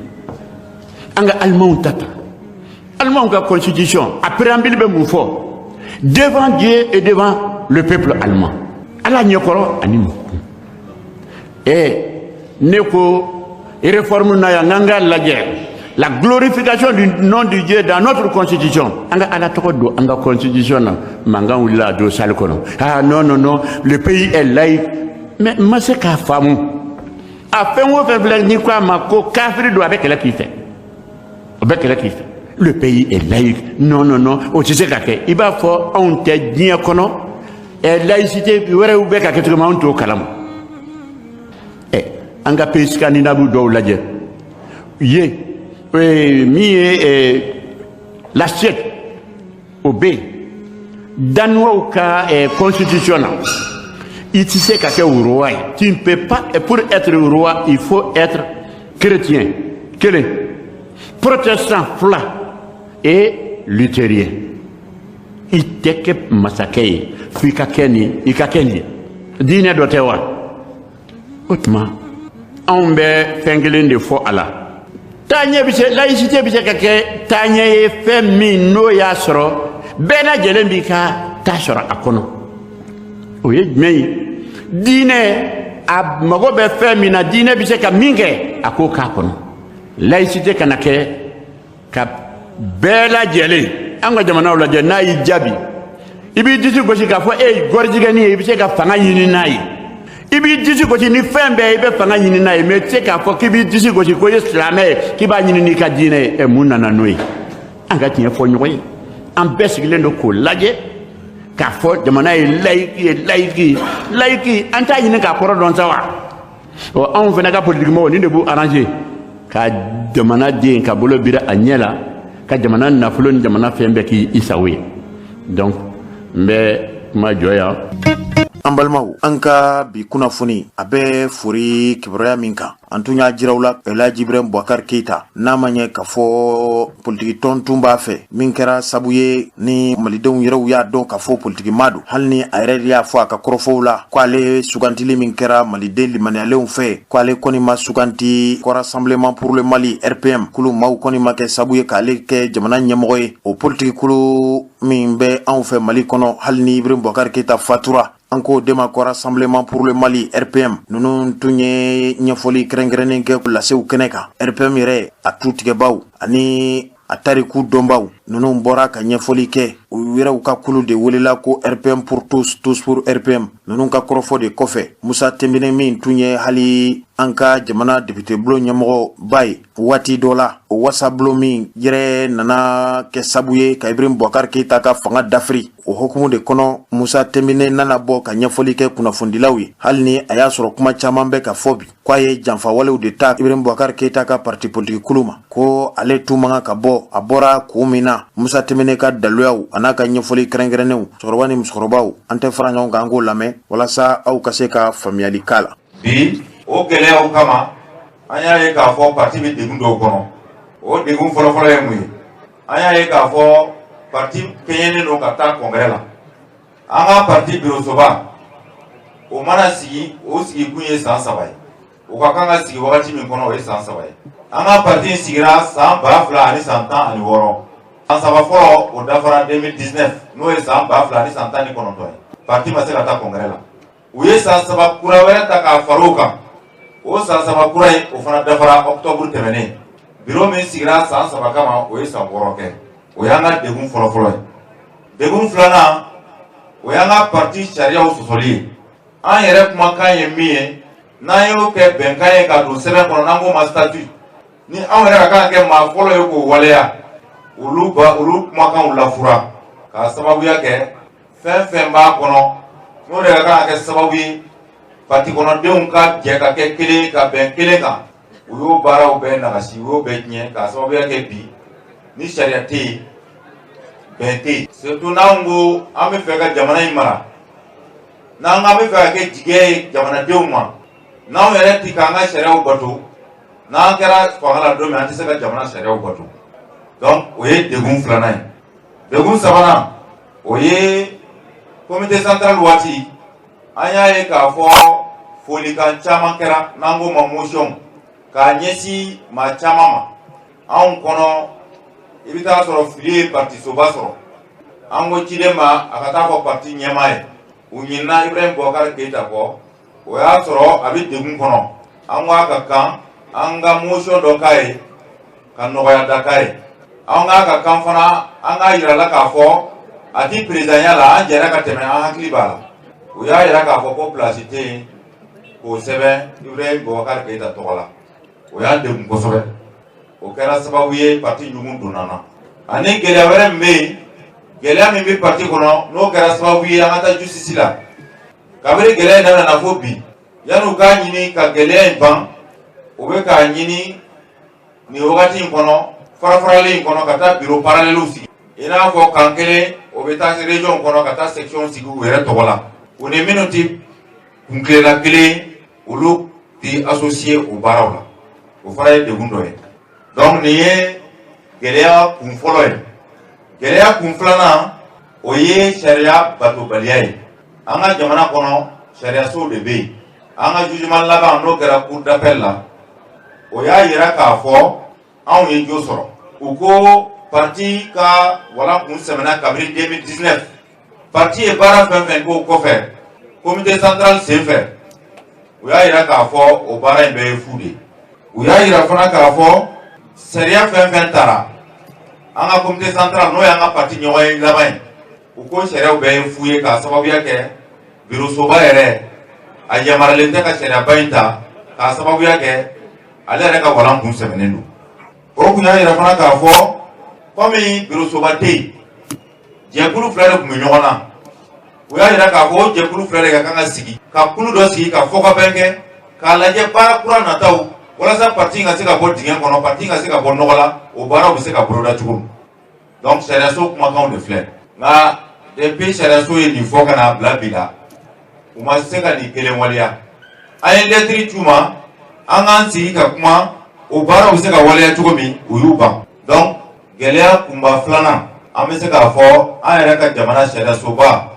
An ka Alimanw ta ta, Alimanw ka constitution a préambule bɛ mun fɔ? Devant Dieu et devant le peuple allemand. Ala ɲɛkɔrɔ ani mɔgɔ. Ɛ, ne ko réforme na yan, n'an k'a lajɛ la glorification du nom de Dieu dans notre constitution, an ka Ala tɔgɔ don an ka constitution na. Mankan wulila a don salle kɔnɔ: ah non, non, non, le pays est laïque. Mais n ma se k'a faamu. A fɛn o fɛn filɛ, n'i ko a ma ko kafiri don, a bɛ kɛlɛ k'i fɛ, o bɛ kɛlɛ k'i fɛ. Le pays est laïque, non, non, non, o tɛ se ka kɛ. I b'a fɔ anw tɛ diɲɛ kɔnɔ, ɛ, laïcité wɛrɛw bɛ ka kɛ cogo min, anw t'o kalama. Ɛ, an ka pays scandinave dɔw lajɛ ye, min ye la Suède, o bɛ yen. Danois ka constitution na, i tɛ se ka kɛ roi ye, tu ne peux pas, pour être roi, il faut être chrétien kelen, protestant fila et luthérien. I tɛ kɛ masakɛ ye f'i ka kɛ nin, i ka kɛ nin ye. Diinɛ dɔ tɛ wa? O tuma, anw bɛ fɛn kelen de fɔ a la: taaɲɛ bɛ se, laïcité bɛ se ka kɛ taaɲɛ ye, fɛn min n'o y'a sɔrɔ bɛɛ lajɛlen b'i ka ta sɔrɔ a kɔnɔ. O ye jumɛn ye? Diinɛ a mago bɛ fɛn min na, diinɛ bɛ se ka min kɛ, a k'o k'a kɔnɔ. Laïcité kana kɛ ka bɛɛ lajɛlen. An ka jamanaw lajɛ, n'a y'i jaabi, i b'i disi gosi k'a fɔ e ye gɔrijigɛni ye, i bɛ se ka fanga ɲini n'a ye. I b'i disi gosi ni fɛn bɛɛ, i bɛ fanga ɲini n'a ye, mais i tɛ se k'a fɔ k'i b'i disi gosi ko i ye silamɛ ye, k'i b'a ɲini n'i ka diinɛ ye. Ɛ, mun nana n'o ye? An ka tiɲɛ fɔ ɲɔgɔn ye. An bɛɛ sigilen don k'o lajɛ k'a fɔ jamana ye laïque ye, laïque, laïque, an t'a ɲini k'a kɔrɔ dɔn sa wa? Ɔ, anw fana ka politiki mɔgɔw, nin de b'u arranger ka jamana den ka bolo biri a ɲɛ la, ka jamana nafolo ni jamana fɛn bɛɛ k'i sago ye. Donc n bɛ kuma jɔ yan. An balimaw, an ka bi kunnafoni a bɛ fori kibaruya min kan, an tun y'a jiraw la, Elhaji Ibrahim Boubacar Keita, n'a ma ɲɛ k'a fɔ politiki tɔn tun b'a fɛ, min kɛra sabu ye ni malidenw yɛrɛw y'a dɔn k'a fɔ politiki ma don, hali ni a yɛrɛ y'a fɔ a ka kɔrɔfɔw la ko ale sugantili min kɛra maliden limaniyalenw fɛ, ko ale kɔni ma suganti ko Rassemblement pour le Mali, RPM kulu maaw kɔni ma kɛ sabu ye k'ale kɛ jamana ɲɛmɔgɔ ye. O politiki kulu min bɛ anw fɛ Mali kɔnɔ, hali ni Ibrahim Boubacar Keita fatura, an k'o de ma ko Rassemblement pour le Mali, RPM. Ninnu tun ye ɲɛfɔli kɛrɛnkɛrɛnnen kɛ lasew kɛnɛ kan. RPM yɛrɛ a tu tigɛbaw ani A tariku dɔnbaw ninnu bɔra ka ɲɛfɔli kɛ. U yɛrɛw ka kulu de welela ko RPM pour tous, tous pour RPM. Ninnu ka kɔrɔfɔ de kɔfɛ, Musa Tɛnbinɛ min tun ye hali an ka jamana député bulon ɲɛmɔgɔba ye waati dɔ la, o wasabulon min yɛrɛ nana kɛ sabu ye ka Ibrahim Boubacar Keita ka fanga dafiri, o hukumu de kɔnɔ, Musa Tɛnbinɛ nana bɔ ka ɲɛfɔli kɛ kunnafonidilaw ye, hali ni a y'a sɔrɔ kuma caman bɛ ka fɔ bi ko a ye janfawalew de ta Ibrahim Boubacar Keita ka parti politique kulu ma, ko ale tun man kan ka bɔ. A bɔra kun min na, Musa Tɛnbinɛ ka daluyaw a n'a ka ɲɛfɔli kɛrɛnkɛrɛnnenw, cɛkɔrɔba ni musokɔrɔbaw, an tɛ fara ɲɔgɔn kan, an k'o lamɛn walasa aw ka se ka faamuyali k'a la. Bi, o gɛlɛyaw kama, an y'a ye k'a fɔ parti bɛ degun dɔw kɔnɔ. O degun fɔlɔfɔlɔ ye mun ye? An y'a ye k'a fɔ parti kɛɲɛnen don ka taa congrès la. An ka parti bureau-soba, o mana sigi, o sigikun ye san 3 ye. O ka kan ka sigi wagati min kɔnɔ, o ye san 3 ye. An ka parti sigira san 2016. San 3 fɔlɔ, o dafara 2019, n'o ye san 2019 ye. Parti ma se ka taa congrès la. U ye san 3 kura wɛrɛ ta k'a fara o kan. O san 3 kura in, o fana dafara octobre tɛmɛnen. Bureau min sigira san 3 kama, o ye san 6 kɛ. O y'an ka degun fɔlɔfɔlɔ ye. Degun filanan, o y'an ka parti sariyaw sɔsɔli ye. An yɛrɛ kumakan ye min ye, n'an y'o kɛ bɛnkan ye ka don sɛbɛn kɔnɔ, n'an k'o ma statut, ni anw yɛrɛ ka kan ka kɛ maa fɔlɔ ye k'o waleya, olu ba olu kumakanw lafura k'a sababuya kɛ fɛn fɛn b'a kɔnɔ, n'o de ka kan ka kɛ sababu ye parti kɔnɔdenw ka jɛ ka kɛ kelen, ka bɛn kelen kan, u y'o baaraw bɛɛ nagasi, u y'o bɛɛ tiɲɛ, k'a sababuya kɛ bi ni sariya tɛ yen, bɛn tɛ yen. Surtout n'anw ko an bɛ fɛ ka jamana in mara, n'an k'an bɛ fɛ ka kɛ jigiya ye jamanadenw ma, n'anw yɛrɛ ti k'an ka sariyaw bato, n'an kɛra fanga la don min, an tɛ se ka jamana sariyaw bato. Donc o ye degun filanan ye. Degun sabanan, o ye comité central waati, an y'a ye k'a fɔ folikan caman kɛra, n'an k'o ma motion, k'a ɲɛsin maa caman ma. Anw kɔnɔ, i bɛ taa sɔrɔ fili ye partisoba sɔrɔ. An ko ciden ma a ka taa fɔ parti ɲɛmaa ye. U ɲinina Ibrahim Boubacar Keita kɔ, o y'a sɔrɔ a bɛ degun kɔnɔ. An ko a ka kan an ka motion dɔ k'a ye ka nɔgɔya da k'a ye. An k'a ka kan fana, an k'a yira la k'a fɔ a ti présidentya la, an jɛra ka tɛmɛ, an hakili b'a la. U y'a yira k'a fɔ ko place tɛ yen k'o sɛbɛn Ibrahim Boubacar Keita tɔgɔ la. O y'an degun kosɛbɛ. O kɛra sababu ye parti ɲugun donna na. Ani gɛlɛya wɛrɛ min bɛ yen, gɛlɛya min bɛ parti kɔnɔ, n'o kɛra sababu ye an ka taa justice la. Kabini gɛlɛya in daminɛna fo bi, yan'u k'a ɲini ka gɛlɛya in ban, u bɛ k'a ɲini nin wagati in kɔnɔ, farafaralen in kɔnɔ, ka taa bureau parallèle sigi, i n'a fɔ kan kelen, o bɛ taa région kɔnɔ ka taa section sigi u yɛrɛ tɔgɔ la. U ni minnu tɛ kuntilenna kelen, olu tɛ associé o baaraw la. O fana ye degun dɔ ye. Donc nin ye gɛlɛya kun fɔlɔ ye. Gɛlɛya kun filanan, o ye sariya batobaliya ye. An ka jamana kɔnɔ, sariyasow de bɛ yen. An ka jugement laban, n'o kɛra cour d'appel la, o y'a yira k'a fɔ anw ye jo sɔrɔ. U ko parti ka walan kun sɛmɛna kabini 2019. Parti ye baara fɛn fɛn k'o kɔfɛ comité central senfɛ, u y'a yira k'a fɔ o baara in bɛɛ ye fu de ye. U y'a yira fana k'a fɔ sariya fɛn fɛn tara an ka comité central, n'o y'an ka parti ɲɔgɔn ye laban ye, u ko sariyaw bɛɛ ye fu ye, k'a sababuya kɛ bureau soba yɛrɛ a yamaruyalen tɛ ka sariyaba in ta, k'a sababuya kɛ ale yɛrɛ ka walan kun sɛmɛnen don. O kun y'a yira fana k'a fɔ komi bureau soba tɛ yen, jɛkulu fila de tun bɛ ɲɔgɔn na. U y'a yira k'a fɔ o jɛkulu fila de ka kan ka sigi ka kulu dɔ sigi ka fɔkabɛn kɛ k'a lajɛ baara kura nataw, walasa parti ka se ka bɔ dingɛ kɔnɔ, parti ka se ka bɔ nɔgɔ la, o baaraw bɛ se ka boloda cogo min. Donc sariyaso kumakanw de filɛ. Nka depuis sariyaso ye nin fɔ ka n'a bila bi la, u ma se ka nin kelen waleya. An ye lɛtiri c'u ma, an k'an sigi ka kuma, o baaraw bɛ se ka waleya cogo min, u y'u ban. Donc gɛlɛya kunba filanan, an bɛ se k'a fɔ an yɛrɛ ka jamana sariyasoba,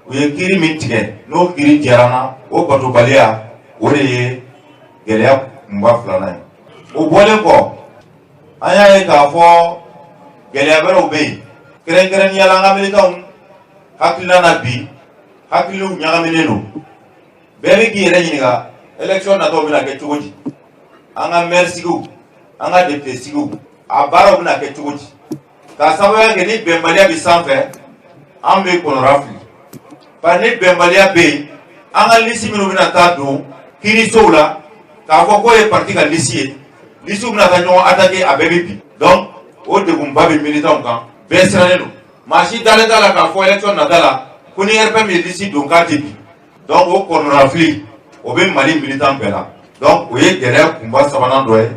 u ye kiiri min tigɛ, n'o kiiri diyara an na, o batobaliya, o de ye gɛlɛya kunba filanan ye. O bɔlen kɔ, an y'a ye k'a fɔ gɛlɛya wɛrɛw bɛ yen, kɛrɛnkɛrɛnnenya la an ka militants hakilina na bi, hakiliw ɲagaminen don. Bɛɛ bɛ k'i yɛrɛ ɲininka élection natɔ bɛna kɛ cogo di, an ka maire sigiw, an ka député sigiw. A baaraw bɛna kɛ cogo di? K'a sababuya kɛ ni bɛnbaliya bɛ sanfɛ, an bɛ kɔnɔra fili. Bari ni bɛnbaliya bɛ yen, an ka lisi minnu bɛna taa don kiirisow la k'a fɔ k'o ye parti ka lisi ye, lisiw bɛna taa ɲɔgɔn attaquer, a bɛɛ bɛ bin. Donc o degunba bɛ militants kan, bɛɛ sirannen don. Maa si dalen t'a la k'a fɔ élection nata la ko ni RPM ye lisi don k'a tɛ bin. Donc o kɔnɔrafili, o bɛ Mali militant bɛɛ la. Donc o ye gɛlɛya kunba sabanan dɔ ye.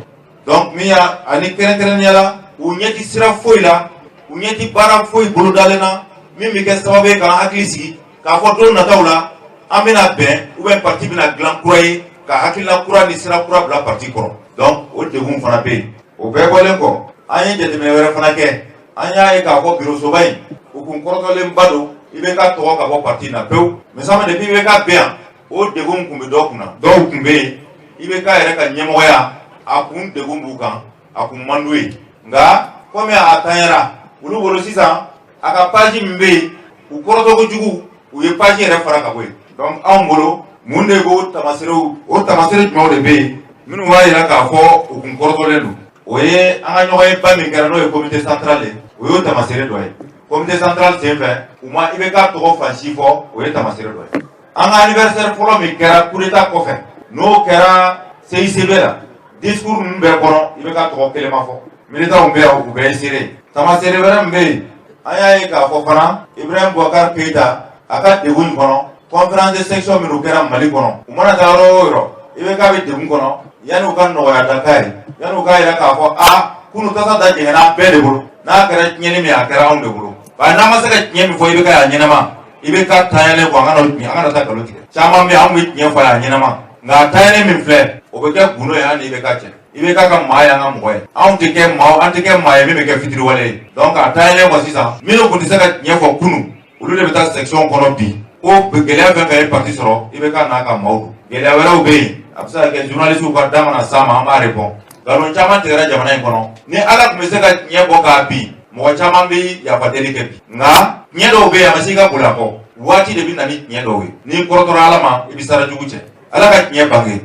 Donc min y'a ani kɛrɛnkɛrɛnnenya la, u ɲɛ ti sira foyi la, u ɲɛ ti baara foyi bolodalen na min bɛ kɛ sababu ye k'an hakili sigi k'a fɔ don nataw la an bɛna bɛn ou bien parti bɛna dilan kura ye ka hakilina kura ni sira kura bila parti kɔrɔ. Donc o degun fana bɛ yen. O bɛɛ bɔlen kɔ, an ye jateminɛ wɛrɛ fana kɛ. An y'a ye k'a fɔ bureau in, u kun kɔrɔtɔlenba don IBK tɔgɔ ka bɔ parti na pewu. Misali, depuis IBK bɛ yan, o degun kun bɛ dɔw kunna, dɔw kun bɛ yen, IBK yɛrɛ ka ɲɛmɔgɔya, a kun degun b'u kan, a kun man d'u ye. Nka komi a tanyara olu bolo sisan, a ka page min bɛ yen, u kɔrɔtɔ kojugu, u ye page yɛrɛ fara ka bɔ yen. Donc anw bolo, mun de b'o tamaserew, o tamasere jumɛnw de bɛ yen minnu b'a jira k'a fɔ u kun kɔrɔtɔlen don? O ye an ka ɲɔgɔn ye ba min kɛra, n'o ye comité central ye, o y'o tamasere dɔ ye. Comité central senfɛ, u ma IBK tɔgɔ fan si fɔ, o ye tamasere dɔ ye. An ka anniversaire fɔlɔ min kɛra coup d'état kɔfɛ, n'o kɛra CICB la, discours ninnu bɛɛ kɔnɔ, IBK tɔgɔ kelen ma fɔ. Militants bɛ yan, u bɛɛ ye seere ye. Tamasere wɛrɛ min bɛ yen, an y'a ye k'a fɔ fana, Ibrahim Boubacar Keïta a ka degun in kɔnɔ, conférence de section minnu kɛra Mali kɔnɔ, u mana taa yɔrɔ o yɔrɔ, IBK bɛ degun kɔnɔ, yanni u ka nɔgɔya da k'a ye, yanni u k'a yira k'a fɔ a kunu tasa da jɛngɛnna an bɛɛ de bolo, n'a kɛra tiɲɛni min ye, a kɛra anw de bolo. Bari n'an ma se ka tiɲɛ min fɔ IBK y'a ɲɛnama, IBK tanyalen kɔ, an kana tiɲɛ, an kana taa nkalon tigɛ. Caman bɛ yen, anw bɛ tiɲɛ fɔ a ye ɲɛnama, nka a tanyalen min filɛ, o bɛ kɛ gundo ye an ni IBK cɛ. IBK ka maa ye an ka mɔgɔ ye, anw tɛ kɛ maa, an tɛ kɛ maa ye min bɛ kɛ fitiriwale ye. Donc a tanyalen kɔ sisan, minnu tun tɛ se ka tiɲɛ fɔ kunun, olu de bɛ taa section kɔnɔ bi ko gɛlɛya fɛn fɛn ye parti sɔrɔ, IBK n'a ka maaw don. Gɛlɛya wɛrɛw bɛ yen, a bɛ se ka kɛ journaliste ka da mana s'a ma, an b'a répond. Nkalon caman tigɛra jamana in kɔnɔ. Ni Ala tun bɛ se ka tiɲɛ bɔ k'a bin, mɔgɔ caman bɛ yafa deli kɛ bi. Nka tiɲɛ dɔw bɛ yen, a ma se i ka boli a kɔ. Waati de bɛ na ni tiɲɛ dɔw ye. N'i kɔrɔtɔra Ala ma, i bɛ sara jugu cɛ. Ala ka tiɲɛ bange.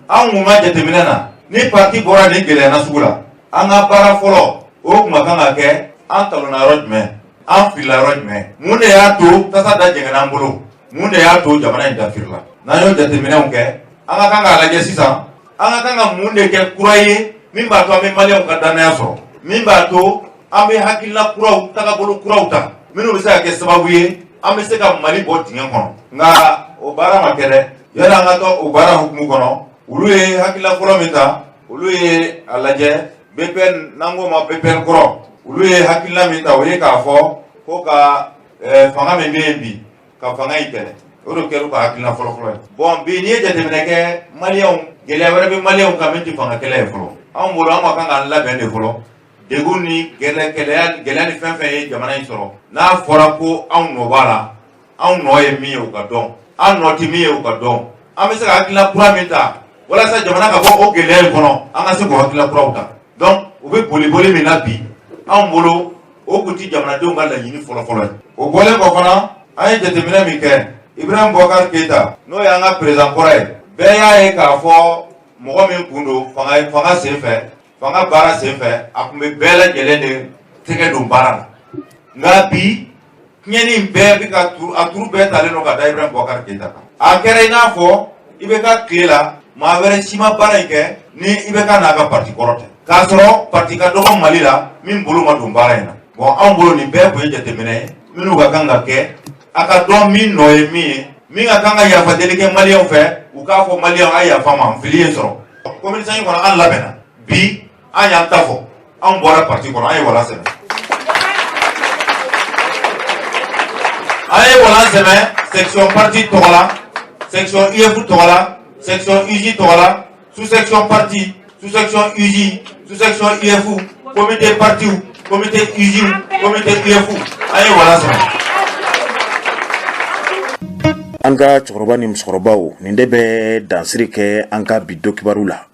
Anw kun ka jateminɛ na, ni parti bɔra nin gɛlɛya nasugu la, an ka baara fɔlɔ, o kun ka kan ka kɛ an talonna yɔrɔ jumɛn, an filila yɔrɔ jumɛn, mun de y'a to tasa da jɛngɛnna an bolo, mun de y'a to jamana in dafirila. N'an y'o jateminɛw kɛ, an ka kan k'a lajɛ sisan, an ka kan ka mun de kɛ kura ye min b'a to an bɛ maliyɛnw ka danaya sɔrɔ, min b'a to an bɛ hakilina kuraw, tagabolo kuraw ta minnu bɛ se ka kɛ sababu ye an bɛ se ka Mali bɔ dingɛ kɔnɔ. Nka o baara ma kɛ dɛ. Yanni an ka taa o baara hukumu kɔnɔ, olu ye hakilina fɔlɔ min ta, olu ye a lajɛ BPN, n'an k'o ma BPN kɔrɔ, olu ye hakilina min ta, o ye k'a fɔ ko ka fanga min bɛ yen bi, ka fanga in kɛlɛ. O de kɛra u ka hakilina fɔlɔfɔlɔ ye. Bon, bi n'i ye jateminɛ kɛ, maliyɛnw, gɛlɛya wɛrɛ bɛ maliyɛnw kan min tɛ fanga kɛlɛ ye fɔlɔ. Anw bolo, an ka kan k'an labɛn de fɔlɔ. Degun ni gɛlɛya, gɛlɛya ni fɛn fɛn ye jamana in sɔrɔ, n'a fɔra ko anw nɔ b'a la, anw nɔ ye min ye, o ka dɔn, an nɔ tɛ min ye, o ka dɔn. An bɛ se ka hakilina kura min ta walasa jamana ka bɔ o gɛlɛya in kɔnɔ, an ka se k'o hakilina kuraw ta. Donc u bɛ boli boli min na bi, anw bolo, o kun ti jamanadenw ka laɲini fɔlɔfɔlɔ ye. O bɔlen kɔ fana, an ye jateminɛ min kɛ, Ibrahim Boubacar Keïta, n'o y'an ka président kɔrɔ ye, bɛɛ y'a ye k'a fɔ mɔgɔ min kun don fanga sen fɛ, fanga baara sen fɛ, a kun bɛ bɛɛ lajɛlen de tɛgɛ don baara la. Nka bi, tiɲɛni bɛɛ bɛ ka turu, a turu bɛɛ talen don ka da Ibrahim Boubacar Keïta kan. A kɛra i n'a fɔ IBK tile la, maa wɛrɛ si ma baara in kɛ ni IBK n'a ka parti kɔrɔ tɛ, k'a sɔrɔ parti ka dɔgɔ Mali la min bolo ma don baara in na. Bon, anw bolo, nin bɛɛ kun ye jateminɛ ye minnu ka kan ka kɛ, a ka dɔn min nɔ ye min ye, min ka kan ka yafa deli kɛ maliyɛnw fɛ, u k'a fɔ maliyɛnw a ye yafa ma, fili ye sɔrɔ. Commune 5 kɔnɔ, an labɛnna bi, an y'an ta fɔ, anw bɔra parti kɔnɔ, an ye walan sɛmɛ, an ye walan sɛmɛ section parti tɔgɔ la, section UF tɔgɔ la, section UJ tɔgɔ la, sous-section parti, sous-section UJ, sous-section UF, comité parti, comité UJ, comité UF, an ye walan sɛmɛ. An ka cɛkɔrɔba ni musokɔrɔbaw, nin de bɛ dansiri kɛ an ka bi don kibaru la.